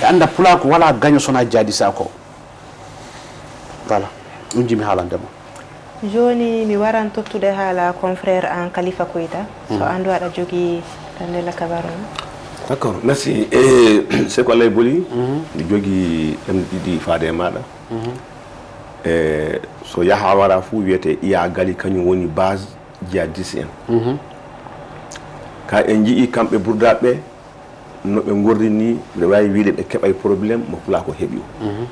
Ɓe annda pulaaku wala gaño sona jihadiste ko. Voilà, ɗum jimi haalande mo. Jooni mi waran tottude haala confrère an Khalifa Koita, so Mhm. Andu aɗa jogii tande la kabaru on. D'accord, merci. E seko Allah e boli, Mhm. mi jogii ɗemɗe ɗiɗi faade e maɗa. Mhm. E so yaha wara fuu wiyete iya gali kañum woni base jihadiste en. Mhm. Ka en jii kamɓe burdaɓe no ɓe ngorri ni, mbiɗa waawi wiide ɓe keɓay problème mo pulaaku heɓi o. Mhm.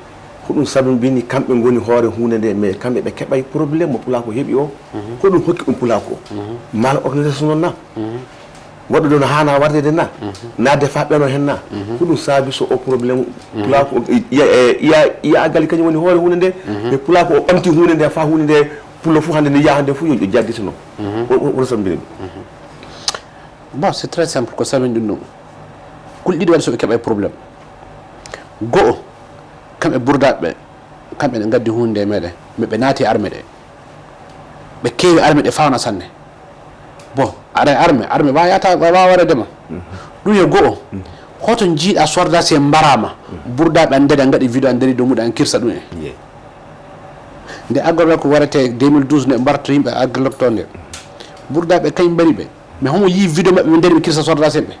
Ko ɗum sababini kamɓe ngoni hoore huunde nde, mais kamɓe ɓe keɓay problème mo pulaaku heɓi o. Mhm. Ko ɗum hokki ɗum pulaaku o. Mhm. Mal organisation noon na? Mhm. Waɗude no haana waɗede na? Mhm. Naatde faa ɓeno hen na? Mhm. Ko ɗum saabi so o problème Mhm. pulaaku o, iya, iya, iya gali kañum woni hoore huunde nde, Mhm. mais pulaaku o ɓamti huunde nde faa huunde nde pullo fof hannde nde yaha hannde fof yo, yo jaggitino. Mhm. O, o, o resambini ɗum. Mhm. Bon, c'est très simple, ko sabin ɗum ɗum. Kul ɗiɗi waɗi so ɓe keɓa e problème. Go'o, kamɓe burdaɓe ɓe, kamɓe ne ngaddi hunde e meɗen, mais ɓe naati e armée ɗe. Ɓe keewi armée ɗe fawna sanne. Bon, aɗa e armée, armée wawa yata, wawa waɗede ma. Mhm. Ɗum yo go'o. Mhm. Hoto jiiɗa sorda si en mbarama, Mhm. burdaɓe an ndede, an ngaɗi vidéo, an ndedi dow muɗum, an kirsa ɗum en. Ye. Nde agorɗo ko warete deux mille douze nde mbarto yimɓe agorɗo nde. Burdaɓe kañ mbari ɓe. Mais homo yii vidéo maɓɓe ɓe ndedi ɓe kirsa sorda semɓe.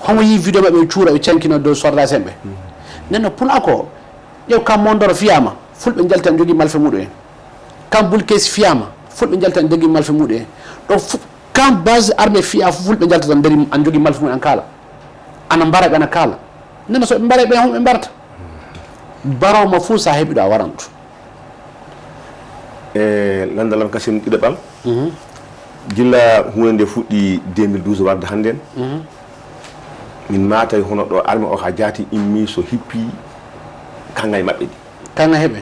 Homo yii vidéo maɓɓe ɓe cuura ɓe cankino dow sorda semɓe. Nden no pulako, ƴeew kam mondoro fiyama, fulɓe njalti an jogii malfe muɗum en. Kam bulkesi fiyama, fulɓe njalti an jogii malfe muɗum en. Ɗo fu-, kam base armée fiya fu fulɓe njalti an ndedi an jogii malfe muɗum an kala. Ana mbara ɓe ana kala. Nden no so ɓe mbara ɓe homo ɓe mbarata. Baroma fu sa heɓiɗo a warantu. E lanndal am kasim ɗiɗaɓal. Mhm. Gila huunde nde fuɗɗi deux mille douze warde hannden. Mhm. Min maatay hono ɗo arme o ha jaati immi so hippi kaŋŋa e maɓɓe ɗi. Kaŋŋa heɓe?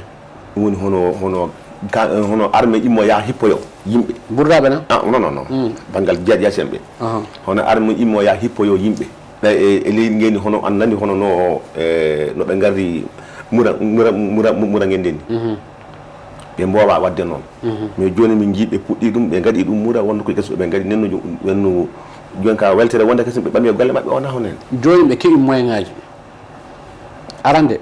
Ɗum woni hono, hono, ga-, hono arme immo ya hippoyo yimɓe. Burdaɓe na? Ah, non, non, non. Mm. Banngal jihadiste en ɓe. Aha. Hono arme immo ya hippoyo yimɓe. E, e, e leydi ngendi hono an nani hono no, e, no ɓe ngarri mura, mura, mura, mura ngendi ni. Mhm. Ɓe mbowa wadde noon. Mhm. Mais jooni min njii ɓe puɗɗi ɗum, ɓe ngaɗi ɗum mura, wonno ko ƴeso ɓe ngaɗi nenno jo-, wenno jooni ka weltere wonde kasim ɓe ɓami e golle maɓɓe wona hono hen. Jooni ɓe keɓi moyen ngaji. Arande,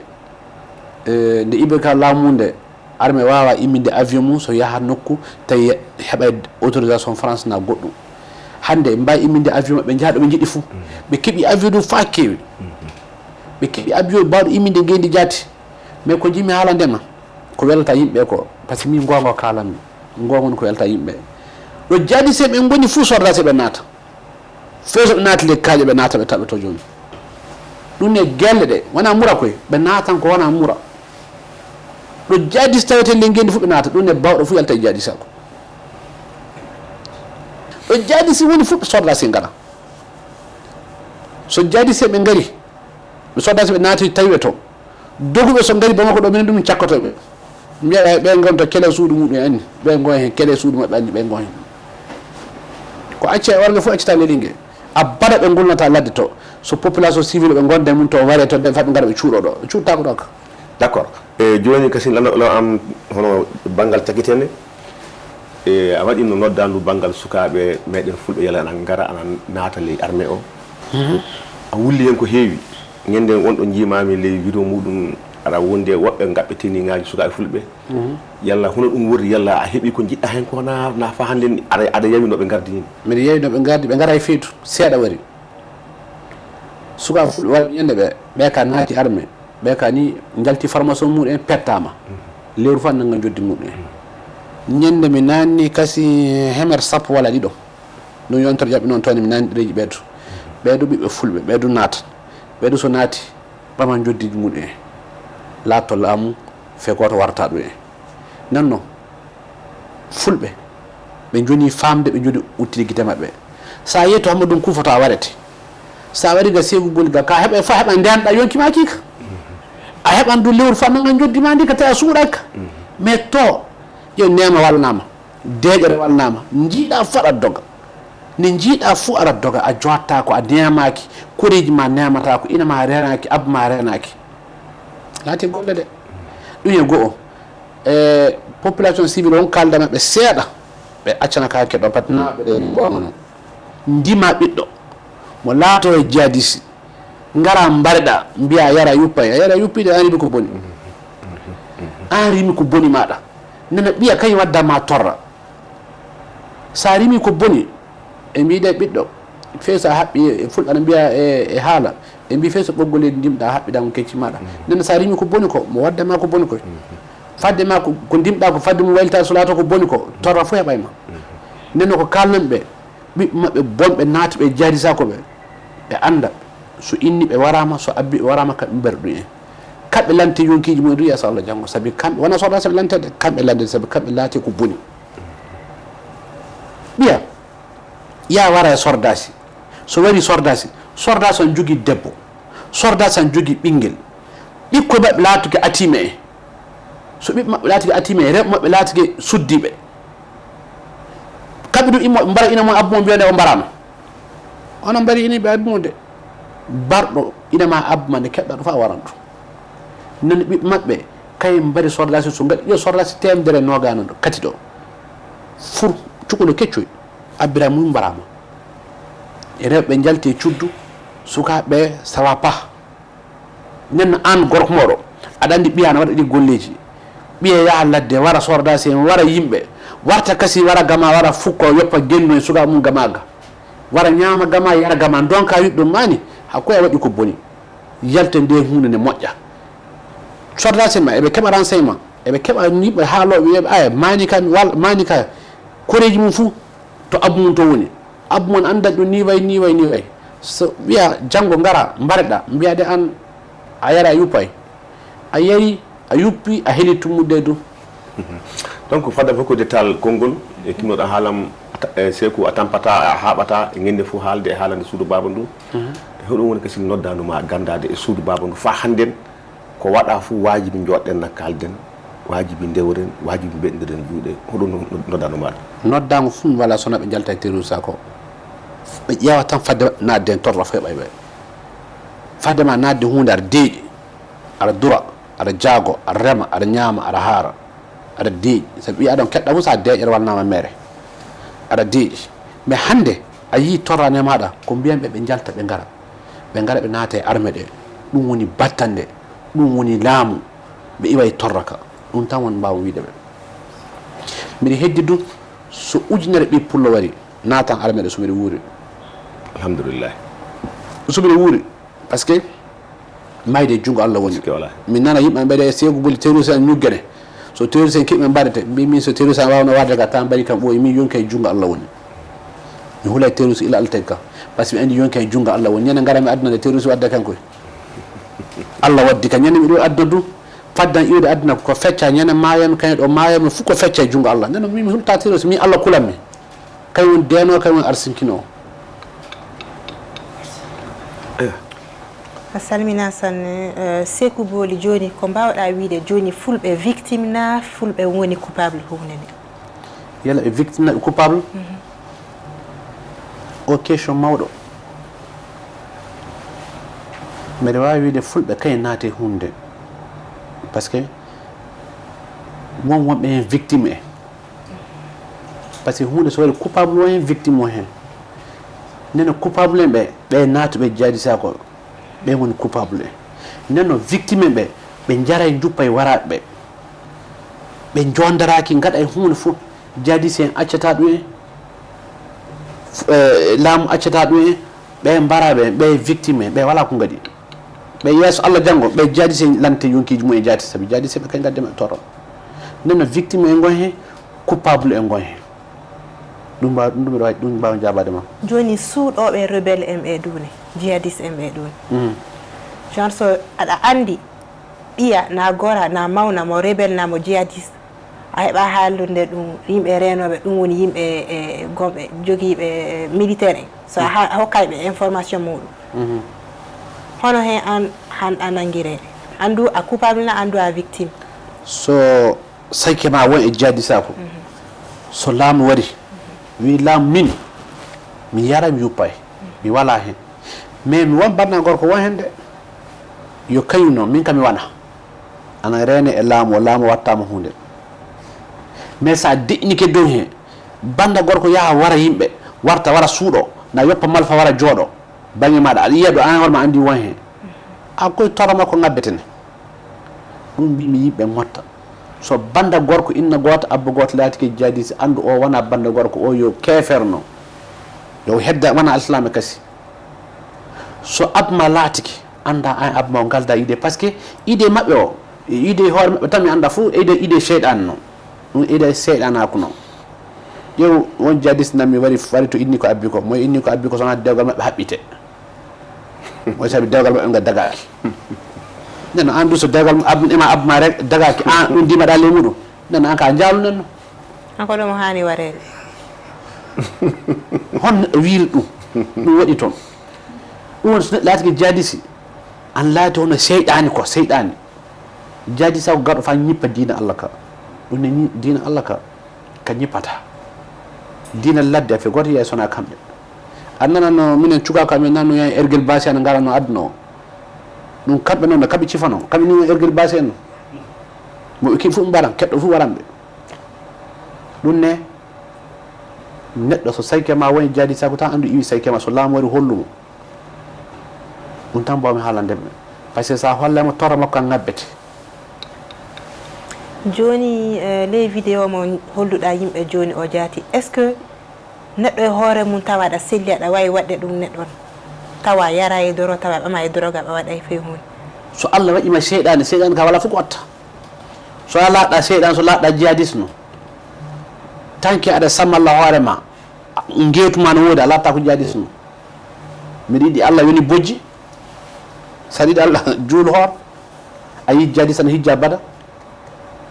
e, nde ibe ka laamu nde, armée wawa imminde avion mum so yaha nokku tawi heɓa autorisation France na goɗɗum. Hannde ɓe mbawi imminde avion maɓɓe njaha ɗo ɓe njiɗi fuu. Mhm. Ɓe keɓi avion ɗum faa keewi. Mhm. Ɓe keɓi avion bawɗo imminde ngendi jaati. Mais ko jimi haalande ma, ko welata yimɓe ko, parce que min gonga kalanmi. Gonga woni ko welata yimɓe. Ɗo jihadiste ɓe ngoni fuu, sordaasiiɓe naata. Fewso ɓe naati ley kaaƴe, ɓe naata, ɓe taɓɓito jooni. Ɗum ne gelle ɗe wona mura koy, ɓe naatan ko wona mura. Ɗo jihadiste tawetee ley ngenndi fuu, ɓe naata. Ɗum ne baawɗo fuu yalta e jihadiste ko. Ɗo jihadiste woni fuu, ɓe sordaasiiɓe ngara. So jihadiste ɓe ngari, ɓe sordaasiiɓe naati, tawi ɓe to. Doguɓe so ngari Bamako ɗo, minen ɗum cakkoto ɓe. Mbiya ɓe, ɓe ngon to kele suudu muɗum anni. Ɓe ngon heen, kele suudu maɓɓe anni, ɓe ngon heen. Ko acca e orge fof accata lelinge. Abada ɓe ngulnata ladde to. So population civile ɓe ngonda e mum to, ware to, nden fat ɓe ngara ɓe cuuɗo ɗo. Ɓe cuuɗtaako ɗo ka. D'accord. E jooni kasi nano lo am hono banngal cakitene. E a waɗino noddandu banngal sukaaɓe meɗen fulɓe yala ana ngara ana naata ley armée o. A wulli heen ko heewi. Ñande wonɗo njiimaami ley vidéo muɗum aɗa wondi e woɓɓe ngaɓɓe teniŋaaji sukaaɓe fulɓe. Yalla hono ɗum worri, yalla a heɓi ko njiɗɗa heen ko na, na fa hannde ni aɗa, aɗa yawi no ɓe ngardi ni? Mbiɗa yawi no ɓe ngardi, ɓe ngara e feytu, seeɗa wari. Sukaaɓe fulɓe wari ñande ɓe, ɓe ka naati armée, ɓe ka ni njalti formation muɗum pettaama. Lewru fa nanga njoddi muɗum. Ñande mi naanni kasi hemer sappo walla ɗiɗo. Ɗum yontere jaɓɓi noon toon mi naanni ɗereeji ɓeeɗo. Ɓeeɗo ɓiɓɓe fulɓe, ɓeeɗo naata. Ɓeeɗo so naati, ɓama njoddi muɗum. Laatto laamu, fe gooto warata ɗum en. Nden non, fulɓe, ɓe njoni faamde, ɓe njoni udditde gite maɓɓe. So a yehi to Hammadou Kuufa to a warete. So a wari ga Seeku Boli ga, ka heɓa, fa heɓa ndeenɗa yonki ma kii ka. A heɓan du lewru fa nanga njoddi ma ndi ka tawi a suuɗaaki ka. Mais to, ƴeew neema walnaama, deeƴere walnaama, njiiɗa fuu aɗa doga. Nde njiiɗa fuu aɗa doga, a jottaako, a neemaaki, koreeji ma neemataako, ina ma reenaaki, abba ma reenaaki. Laati golle de. Ɗum e go'o. E population civile on kaalda maɓɓe seeɗa, ɓe accana ka keddo pat na ɓe ɗe ɓoono. Ndima ɓiɗɗo mo laato e jihadiste, ngara mbareɗa, mbiya yara yuppay, a yara yuppi de, an rimi ko boni. An rimi ko boni maɗa. Nana ɓiya kañum wadda ma torra. Sa rimi ko boni, e mbiɗe ɓiɗɗo, fey sa haɓɓi, e fulɓe ana mbiya e, e haala, ɓe mbi fey so ɓoggol leydi ndimɗa, haɓɓiɗa mo kecci maɗa. Nden sa rimi ko boni ko, mo wadda ma ko boni koy. Fadde ma ko, ko ndimɗa ko, fadde mo waylita so laato ko boni ko, torra fof heɓay ma. Nden ko kalnan ɓe, ɓiɓɓe maɓɓe bonɓe naata ɓe jaari sa ko ɓe, ɓe annda so inni ɓe waraama, so abbi ɓe waraama, kamɓe mbaɗa ɗum en. Kamɓe lante yonkiiji mumen du, yeeso Allah janngo, sabi kamɓe wona sordaasi ɓe lantede, kamɓe lantede, sabi kamɓe laati ko boni. Ɓiya, ya wara e sordaasi. So wari sordaasi, sordaasi on jogii debbo. Sordaasi on jogii ɓinngel. Ɓikkoy maɓɓe laatuki atiime en. So ɓiɓɓe maɓɓe laatuki atiime en, rewɓe maɓɓe laatuki suddiiɓe. Kamɓe du immo, mbara ina mo abbo mo mbiyande o mbaraama. Onon mbari ina ɓe abbi mo de. Barɗo ina ma abbo ma nde keɓɗa ɗo fa waran ɗum. Nani ɓiɓɓe maɓɓe, kayen mbari sordaasi so ngaɗi ɗo sordaasi teemedere e noogaano ɗo, kati ɗo. Fur, cukalel keccoy, abbira mum mbaraama. E rewɓe njalti e cuddu, sukaaɓe sawa pah. Nden no aan gorko mooɗo, aɗa anndi ɓiya na waɗa ɗi golleeji. Ɓiya yaha ladde, wara sordaasi en, wara yimɓe, warta kasi, wara gama, wara fukko, yoppa genno e sukaaɓe mum gama ga. Wara ñaama gama, yara gama, ndonka wiɗɗo maani, hakko e waɗi ko boni. Yalte nde huunde ne moƴƴa. Sordaasi ma, eɓe keɓa renseignement, eɓe keɓa yimɓe haalooɓe, wiyeɓe, aya, maani ka, mi wal-, maani ka, koreeji mum fuu, to abbu mum to woni. Abbu mum anndan ɗum ni way, ni way, ni way. So wiya janngo ngara, mbareɗa, mbiya de aan a yara, a yuppay. A yari, a yuppi, a heli tummude du. Donc, fadde fof ko dental konngol, e kinnoɗo haalam, a ta-, e seeku a tampata, a haaɓata, e ngennde fof haalde e haalande suudu baaba ndu. E hoɗum woni kasi noddaandu ma ganndaade e suudu baaba ndu faa hannden? Ko waɗa fof waajibi njooɗɗen na kaalden, waajibi ndeworen, waajibi mbeɗondiren juuɗe. Hoɗum no-, no-, noddaandu maɗa? Noddaango fof mi wala sona ɓe njalta e terroriste ko. Ɓe ƴeewa tan fadde maɓɓe naatde heen torra fof heɓay ɓe. Fadde ma naatde huunde aɗa deeƴi, aɗa dura, aɗa jaago, aɗa rema, aɗa ñaama, aɗa haara, aɗa deeƴi. Sabi ɓiya ɗon keɗɗa fof so a deeƴere wallanaama mere. Aɗa deeƴi. Mais hannde a yii torra ne maɗa, ko mbiyan ɓe ɓe njalta ɓe ngara. Ɓe ngara ɓe naata e arme ɗe. Ɗum woni battande, ɗum woni laamu. Ɓe iwa e torra ka. Ɗum tan won mbaawa wiide ɓe. Mbiɗa heddi du, so ujunere ɓiy pullo wari, naatan arme ɗe so mbiɗa wuuri. Alhamdulillah. So mbiɗa wuuri, parce que mayde e junngo Allah woni. Parce que wala. Mi nana yimɓe mbeɗa e seegu boli terroriste en ñuggene. So terroriste en keɓi men mbaɗete, mbi min so terroriste an wawno warde ka tan mbaɗi kam ɓooyi, min yonki e junngo Allah woni. Mi hulay terroriste ila Allah tagi kam. Par ce que mi andi yonki e junngo Allah woni. Ñande ngara mi aduna nde terroriste wadde kan koy. Allah waddi kan. Ñande mi ɗo aduna du, faddan iwde aduna ko fecca, ñande maayami kañum ɗo maayami fof ko fecca e junngo Allah. Nden noon min mi hulta terroriste, min Allah kulanmi. Kañum woni deenoowo, kañum woni arsinkino. A salmina sanne. Eh, Seku Boli, jooni ko mbaawɗaa wiyde jooni, fulɓe victime naa fulɓe woni coupable huunde nde? Yala ɓe victime naa ɓe coupable? O question mawɗo. Mbeɗa waawi wiyde fulɓe kañum naati e huunde nde. Par ce que won wonɓe heen victime en. Par ce que huunde so waɗi coupable o heen, victime o heen. Nden noon coupable en ɓe, ɓe naatuɓe jihadiste ko ɓe woni coupable en. Nden noon victime en ɓe, ɓe njaray njuppa e waraaɓe ɓe. Ɓe njoondaraaki ngaɗa e huunde fof, jihadiste en accata ɗum en, eh, laamu accata ɗum en, ɓe mbaraaɓe en, ɓe victime en, ɓe walaa ko ngaɗi. Ɓe yeeso Allah janngo, ɓe jihadiste en lante yonkiiji mum e jaati, sabi jihadiste ɓe kañum ngaddi maɓɓe torra. Nden noon victime en ngon heen, coupable en ngon heen. Ɗum mbaw-, ɗum mbiɗa waawi, ɗum mbaawa jaabaade ma. Jooni suuɗooɓe rebelle en ɓe ɗuune, jihadiste en ɓe ɗuune. Genre so aɗa anndi ɓiya na gora na mawna mo rebelle na mo jihadiste, a heɓa haaldude ɗum yimɓe reenooɓe, ɗum woni yimɓe e gomɓe jogiiɓe militaire en. So a ha-, a hokkay ɓe information muɗum. Hono heen aan, han a nanngiree? Aan du a coupable na aan du a victime? So sayke ma won e jihadisaaku. So laamu wari, wi laamu min, mi yaray mi yuppay, mi walaa heen. Mais mi won bannda gorko won heen de. Yo kañum noon, min kam mi wana. Ana reene e laamu o, laamu wattaama huunde. Mais so a deƴƴinike dow heen, bannda gorko yaha wara yimɓe, warta wara suuɗo, na yoppa malfa wara jooɗo. Baŋŋe maaɗa, aɗa yiya ɗo, aan hoore ma anndi won heen. A koy torra makko ŋabbetene. Ɗum mbiimi yimɓe ŋotta. So bannda gorko inna goota, abba goota laatike jihadiste, anndu o wona bannda gorko, o yo keeferno. Yo hedda, wona alsilaame kasi. So abba ma laatike, annda aan abba ma o ngalda idée. Par ce que idée maɓɓe o, idée hoore maɓɓe tan mi annda fof, idée, idée seyɗaane noon. Ɗum idée seyɗaanaaku noon. Ƴeew, won jihadiste nan mi wari, wari to inni ko abbi ko. Mo inni ko abbi ko so wonaa dewgal maɓɓe haɓɓite. Moy sabi dewgal maɓɓe nga dagaaki. Nden noon aan du so dewgal abba, ema abba ma rek dagaaki, aan ɗum ndimaɗa ley muɗum. Nden noon aan ka njaalu nden noon. Aan ko ɗum haani wareede. Hon neɗɗo wiiri ɗum? Ɗum waɗi toon. Ɗum woni so neɗɗo laatike jihadiste, aan laati hono seyɗaani ko, seyɗaani. Jihadiste ko garɗo faa ñippa diina Allah ka. Ɗum ne ñi-, diina Allah ka, ka ñippata. Diina ladde, fe gooto yeeso na kamɓe. A nanano minen cukaaku amen nan no yaha ergel baasi ana ngara no aduna o. Ɗum kamɓe noon no kamɓe cifano, kamɓe ni ergel baasi en. Mo ɓe kiɓi fof ɓe mbaran, keɗɗo fof waran ɓe. Ɗum ne, neɗɗo so sayke ma woni jihadisaaku tan anndu iwi sayke ma, so laamu wari hollumo. Ɗum tan mbaawmi haalande ɓe. Par ce que so a hollaama torra makko a ŋabbete. Jooni, eh, ley vidéo mo holluɗaa yimɓe jooni o jaati, est-ce que neɗɗo e hoore mum tawa aɗa selli, aɗa waawi waɗde ɗum neɗɗo on? Tawa yara e doro, tawa ɓama e doroga, ɓe waɗa e few huunde. So Allah waɗi ma seyɗaane, seyɗaane ka wala fof ko watta. So a laaɗa seyɗaane, so laaɗa jihadiste no. Tanki aɗa sammalla hoore ma, ngeetu ma no woodi, a laatta ko jihadiste no. Mbiɗa yiɗi Allah yoni bojji. So aɗa yiɗi Allah juul hoor. A yi jihadiste ana hijja bada.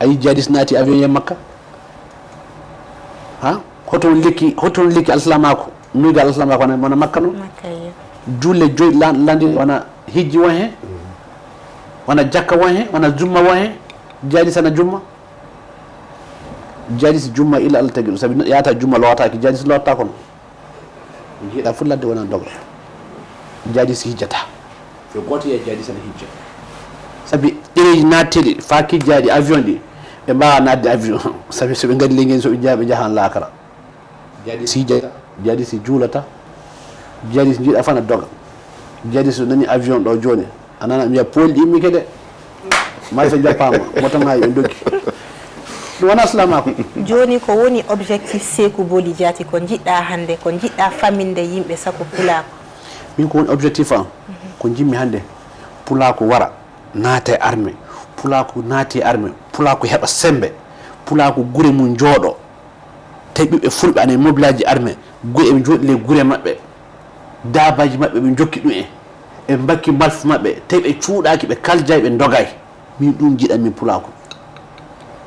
A yi jihadiste naati avion yahi Makka. Ha? Hoto woni lekki, hoto woni lekki alsilamaaku. Nuyga alsilamaaku wona, wona Makka noon. Makka, iyo. Juulle joy lan-, landi wona hijji won heen. Wona jakka won heen, wona jumma won heen. Jihadiste ana jumma. Jihadiste jumma ila Allah tagi ɗum. Sabi neɗɗo yahata jumma lootaaki, jihadiste lootataa kono. Njiiɗa fof ladde wona doga. Jihadiste hijjata. Yo gooto yiya jihadiste ana hijja. Sabi ɗereeji naatteeɗi faa kijjaaɗi avion ɗi, ɓe mbaawa naatde avion. Sabi so ɓe ngari ley ngeen, so ɓe njaha, ɓe njahan laakara. Jihadiste hijjata, jihadiste juulata, jihadiste njiiɗa fof ana doga. Jihadiste so nani avion ɗo jooni, a nana mbiya poolɗi immike de. Malfa jappaama, moto ŋaayi ɓe ndoggi. Ɗum wona alsilamaaku. Jooni ko woni objectif Seeku Boli Jaati, ko njiɗɗa hannde, ko njiɗɗa famminde yimɓe saku pulaaku? Min ko woni objectif am, ko njimmi hannde, pulaaku wara, naata e armée, pulaaku naati e armée, Pulaaku heɓa semmbe, Pulaaku gure mum njooɗo. Tawi ɓiɓɓe fulɓe ana e mobilaaji armée, gure eɓe njooɗi ley gure maɓɓe, daabaaji maɓɓe ɓe njokki ɗum en, ɓe mbakki malfu maɓɓe, tawi ɓe cuuɗaaki, ɓe kaljaay, ɓe ndogaay. Min ɗum njiɗan min Pulaaku.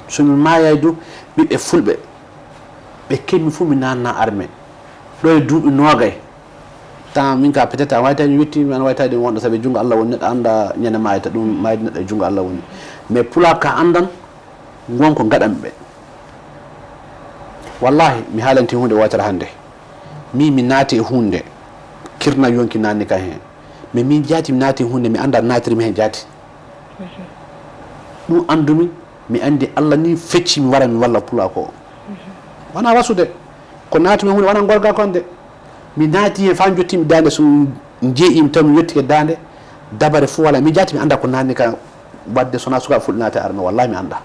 So min maayaay du, ɓiɓɓe fulɓe, ɓe kemmi fof mi naatna armée. Ɗo e duuɓi noogay, tan min ka peut-être a wayta mi wetti, mi an wayta ɗum wonɗo, sabu e junngo Allah woni, neɗɗo annda ñande maayata, ɗum maayde neɗɗo e junngo Allah woni. Mais Pulaaku ka anndan, ngon ko ngaɗanmi ɓe. Wallahi, mi haalanti huunde wootere hannde. Min mi naati e huunde, kirna yonki naanni kan heen. Mais min jaati mi naati e huunde, mi annda naatiri mi heen jaati. Ɗum anndumi, mi anndi Allah ni fecci mi wara mi walla Pulaaku o. Wonaa wasude, ko naatumi e huunde wonaa ngorga kon de. Mi naati heen faa njottiimi daande, so mi jeeyiimi taw mi yottike daande, dabare fof wala. Mi jaati mi annda ko naatni kan waɗde, so wonaa sukaaɓe fulɓe naati e armée, wallahi mi annda.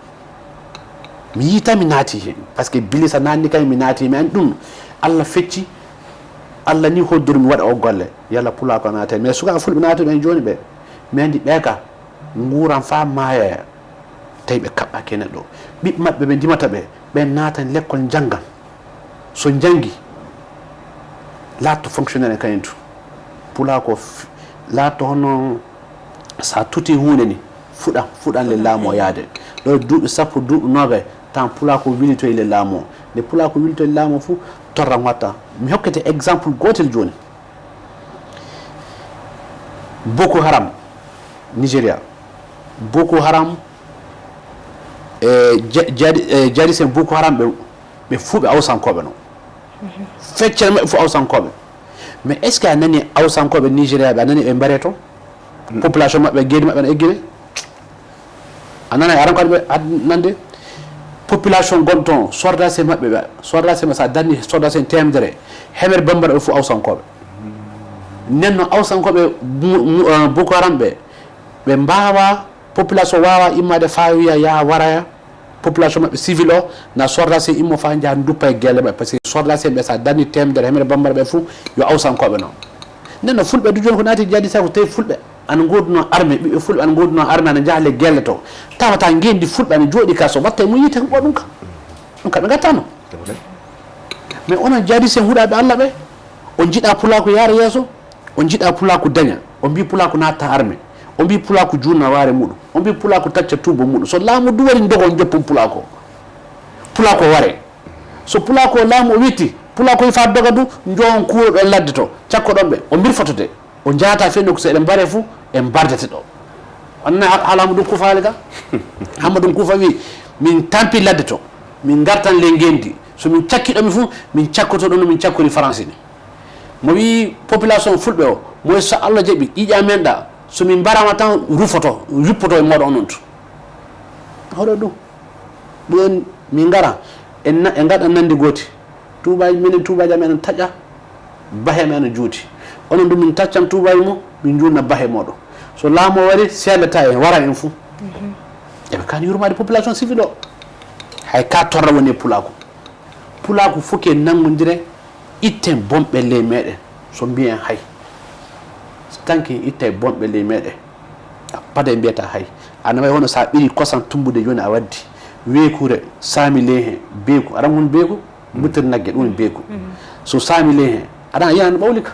Mi yii tan mi naati heen, parce que Bilisa naatni kan mi naati, mi anndi ɗum. Allah fecci, Allah ni hoddori mi waɗa o golle. Yalla Pulaaku o naata heen, mais sukaaɓe fulɓe naatuɓe heen jooni ɓe, mi anndi ɓe ka nguuran faa maayaya. Tawi ɓe kaɓɓaaki e neɗɗo. Ɓiɓɓe maɓɓe ɓe ndimata ɓe, ɓe naatan lekkol njanngan. So njanngi, laatto fonctionnaire en kañum too. Pulaaku o f-, laatto hono so a tuti huunde ni, fuɗan, fuɗan le laamu o yaade. Ɗo e duuɓi sappo, duuɓi noogay, tan Pulaaku o wilitoyi le laamu o. Nde Pulaaku o wilitoyi le laamu o fof, torra watta. Mi hokkete exemple gootel jooni. Boko Haram, Nigeria. Boko Haram, e ja-, jadi-, e jadisen Boko Haram ɓe, ɓe fuu ɓe Awsankooɓe no. Feccere maɓɓe fof Awsankooɓe. Mais est-ce que a nani Awsankooɓe Nigeria ɓe, a nani ɓe mbare toon? Population maɓɓe, geedi maɓɓe no eggine? A nana, aran ko aɗa nande population gonɗo toon, sordaase maɓɓe ɓe, sordaase maɓɓe, so a darni sordaase en teemedere, hemere bambara ɓe fof Awsankooɓe. Nden no Awsankooɓe mu-, mu-, eh, Boko Haram ɓe, ɓe mbaawa, population waawa immaade faa wiya yaa waraya, population maɓɓe civil o, na sordaase en immo faa njaha nduppa e gelle maɓɓe, parce que sordaase en ɓe so a darni teemedere hemere bambara ɓe fof yo Awsankooɓe noon. Nden no fulɓe du jooni ko naati jaadi sa ko tawi fulɓe ana ngoodunoo armée, ɓiɓɓe fulɓe ana ngoodunoo armée, ana njaha le gelle to. Tawata ngeenndi fulɓe ana jooɗi ka, so watta e mum yiite ko ɗum ka. Ɗum ka ɓe ngattaano. Mais onon jaadi sen huɗaaɓe Allah ɓe, on njiɗa Pulaaku yaara yeeso, on njiɗa Pulaaku daña, on mbii Pulaaku naatta armée, on mbii Pulaaku juuna waare muɗum, on mbii Pulaaku tacca tuubo muɗum. So laamu du wari ndogo on joppon Pulaaku o. Pulaaku o ware. So Pulaaku o laamu o witti, Pulaaku o faa doga du, njoon kuuro ɗo ladde to, cakko ɗon ɓe, o mbirfoto de. O njaata fenno ko so eɗen mbare fof, en mbardete ɗo. Anna ha-, hala Amadou Koufa ali ga. Amadou Koufa wi, min tampi ladde to, min ngartan le ngendi. So min cakki ɗo mi fof, min cakkoto ɗo no min cakkori France ni. Mo wi population fulɓe o, mo wi so Allah jaɓi, ƴiƴa men ɗa, so min mbarama tan rufoto, yuppoto e moɗo onon to. Hoɗo ɗum. Ɗum en, min ngara, en na-, en ngaɗa nandi gooti. Tuubaaji, minen tuubaaji amen en taƴa, bahe amen en juuti. Onon ɗum min taccan tuubaaji mo, min njuutna bahe mooɗon. So laamu o wari, seelata en, wara en fuu. Eɓe kaani yurmaade population civil o. Hay ka torra woni e Pulaaku. Pulaaku fof ke nanngondire, itten bonɓe ley meɗen. So mbiyen hay. So tanki ittay bonɓe ley meɗen. A paday mbiyata hay. Ana way hono sa ɓiri kosan tumbude jooni a waddi. Weekure, saami ley hen, beeku. Aran woni beeku? Mbutir nagge, ɗum woni beeku. So saami ley hen, aɗa yiya no ɓawli ka.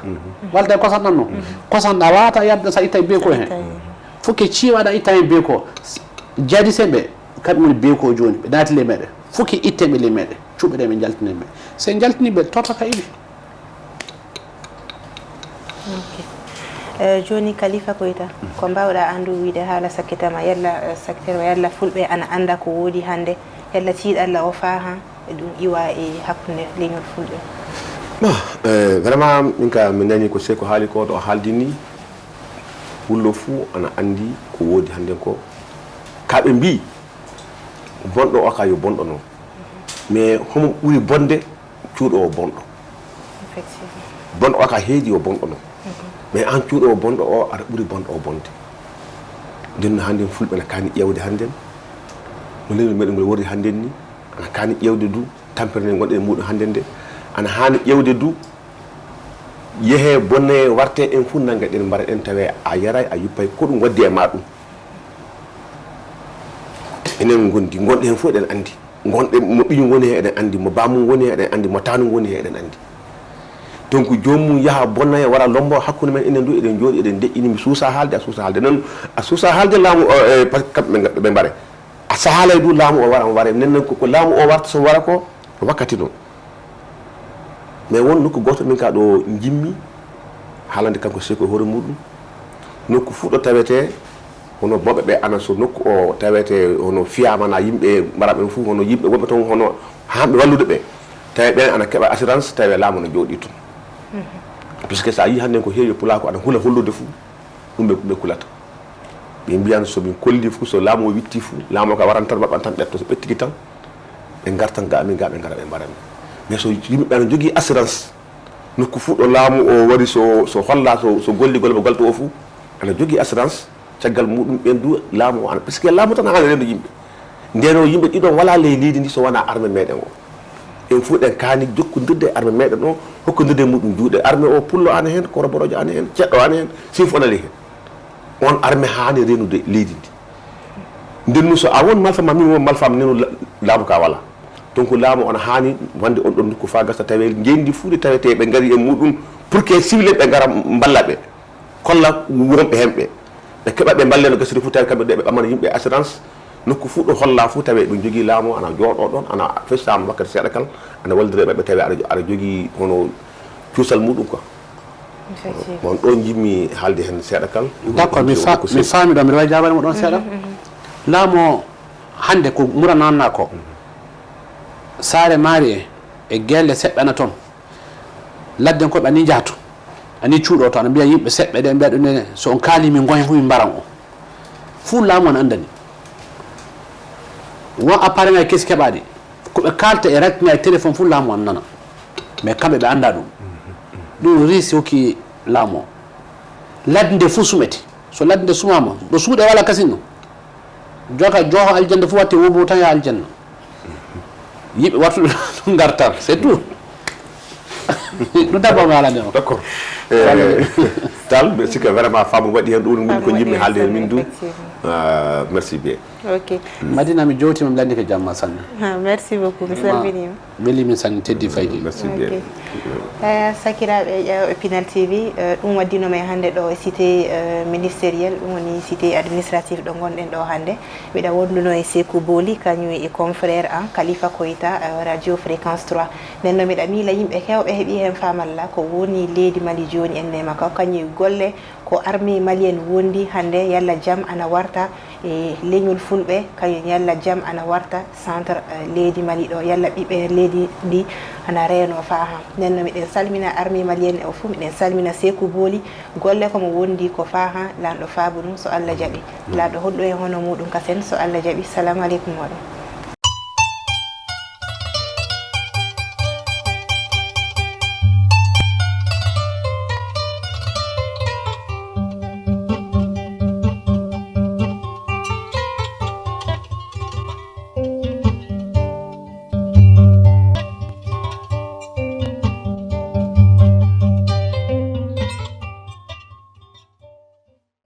Walda e kosan ɗan no. Kosan ɗa wata yadda sa ittay beeku hen. Fof ke ciiwaɗa itta hen beeku. Jaadi sen ɓe, kamɓe woni beeku o jooni. Ɓe naati ley meɗen. Fof ke itten ɓe ley meɗen. Cuɓɓe ɗe ɓe jaltinen ɓe. So en jaltini ɓe, torta ka iwi. Ok. Eh, jooni Kalifa Koyta, ko mbaawɗa anndu wiide haala sakkitama, yalla, eh, sakkitama, yalla fulɓe ana annda ko woodi hannde, yalla tiiɗalla o faaha e ɗum iwa e hakkunde leñol fulɓe? Bon, eh, vraiment, min ka mi nani ko Seko haali ko, ɗo haaldi ni, wullo fuu ana anndi ko woodi hannde ko. Ka ɓe mbii, bonɗo o ka yo bonɗo non. Mais homo ɓuri bonde cuuɗo o bonɗo. Effectivement. Bonɗo o ka heedi o bonɗo non. Mais an cuuɗo o bonɗo o aɗa ɓuri bonɗo o bonde. Nden no hannden fulɓe na kaani ƴeewde hannden. No leydi meɗen ngol worri hannden ni, ana kaani ƴeewde du tampere nde ngonɗen e muɗum hannden nde. Ana haani ƴeewde du yehe bonne warte en fuu nannga ɗen mbara ɗen tawe a yaray a yuppay ko ɗum waddi e ma ɗum. Enen ngondi, ngonɗen fof eɗen anndi. Ngonɗen, mo ɓiñum woni heen eɗen anndi, mo baamum woni heen eɗen anndi, mo taanum woni heen eɗen anndi. Donc joomum yaha bonna e wara lombo hakkunde men enen du eɗen jooɗi eɗen deƴƴini, mi suusa haalde, a suusa haalde. Noon a suusa haalde laamu o, e, par ce que kamɓe ɓe mbare. A sahaalay du laamu o wara, mo ware. Nen noon ko, ko laamu o warta so wara ko wakkati noon. Mais won nokku gooto min ka ɗo njimmi haalande kanko Seeku e hoore muɗum. Nokku fuu ɗo tawetee hono mawɓe ɓe ana so nokku o tawetee hono fiyaama na yimɓe mbara ɓen fuu hono yimɓe wonɓe toon hono haanɓe wallude ɓe. Tawi ɓen ana keɓa assurance tawi laamu no jooɗi toon. Puisque so a yii hannde ko heewi pulaaku ana hula hollude fuu. Ɗum ɓe, ɓe kulata. Ɓe mbiyan so min kolli fuu, so laamu o witti fuu, laamu o ka waran tan, maɓɓan tan ɓetto, so ɓettiki tan, ɓe ngartan ga amin, ga ɓe ngara ɓe mbaran. Mais so yimɓe ana jogii assurance, nokku fuu ɗo laamu o wari so, so holla, so, so golli golle mo galto o fuu, ana jogii assurance, caggal muɗum ɓen du laamu o ana, parce que laamu tan haani rendo yimɓe. Ndeno yimɓe ɗiɗon wala ley leydi ndi so wona arme meɗen o. En fuu ɗen kaani jokkondirde e arme meɗen o, hokkondirde muɗum juuɗe. Arme o pullo ana heen, koroborojo ana heen, ceɗɗo ana heen, siif ana ley heen. On arme haani renude leydi ndi. Nden nu so a won malfa ma min won malfa am nenu la-, laamu ka wala. Donc laamu on haani wonde on ɗon nokku fa gasa tawe ngenndi fuu ɗi tawete ɓe ngari e muɗum pour que civil en ɓe ngara mballa ɓe. Kolla wonɓe heen ɓe. Ɓe keɓa ɓe mballe no gasiri fuu tawi kamɓe ɗe ɓe ɓamana yimɓe assurance. Nokku fuu ɗo holla fuu tawi ɗum jogii laamu ana jooɗo ɗon ana feccaama wakkati seeɗa kala ana wallidira e maɓɓe tawi aɗa, aɗa jogii hono cuusal muɗum quoi. Effectivement. Bon, ɗo njimmi haalde heen seeɗa kal. D'accord, mi fa-, mi faami ɗo, mbiɗa wawi jaabani mo ɗon seeɗa. Laamu o, hannde ko Mura nanna ko. Saare Maari e, e Geelle seɓɓana toon. Ladden koɓe ani njahtu. Ani cuuɗo to, ana mbiya yimɓe seɓɓe ɗe, mbiya ɗum ne, so on kaali min ngoyen fu min mbaran on. Fuu laamu ana anndani. Won appareil ngaji kesi keɓaaɗi. Ko ɓe kaalta e rakki ngaji téléphone fuu laamu ana nana. Mais kamɓe ɓe annda ɗum. Ɗum riisi hokki laamu o. Ladde nde fuu suɓete. So ladde nde suɓaama, ɗo suuɗe wala kasin ɗum. Joka joho aljanna fuu watte wobo tan ya aljanna. Yimɓe wattuɓe ɗum ngartan, c'est tout. Ɗum dabba mi haalande on. D'accord. Eh, Tall, mbiɗa sikka vraiment faamu waɗi heen ɗum, min ko Faamu waɗi njimmi heen haalde heen min seeɗa, du. Effectivement. Ah, merci bien. Ok. Madina, mi jowtima, mi landike jamma sanne. Ah, merci beaucoup, mi Ma-, salminiima. Weli min sanne, teddi faydi. Merci bien. Ok. Eh, sakiraaɓe ƴeew e Pinal T V, eh, ɗum waddino men hannde ɗo e cité, eh, ministériel, ɗum woni cité administratif ɗo ngonɗen ɗo hannde. Mbiɗa wonduno e Seeku Booli, kañum e confrère an, Khalifa Koita, eh, Radio Fréquence trois. Nden noon mbiɗa miila yimɓe heewɓe heɓii heen faamalla ko woni leydi Mali jooni en neema ka, kañum e golle ko armée malienne wondi hannde, yalla jam ana warta e leñol fulɓe, kañum yalla jam ana warta centre, eh, leydi Mali ɗo, yalla ɓiɓɓe leydi ndi ana reyno faa haa. Nden noon miɗen salmina armée malienne o fuu, miɗen salmina Seeku Booli, golle ko mo wondi ko faa haa, laamɗo faabo ɗum so Allah jaɓi. Laamɗo hollu en hono muɗum kasen so Allah jaɓi. Salamu aleykum moɗon.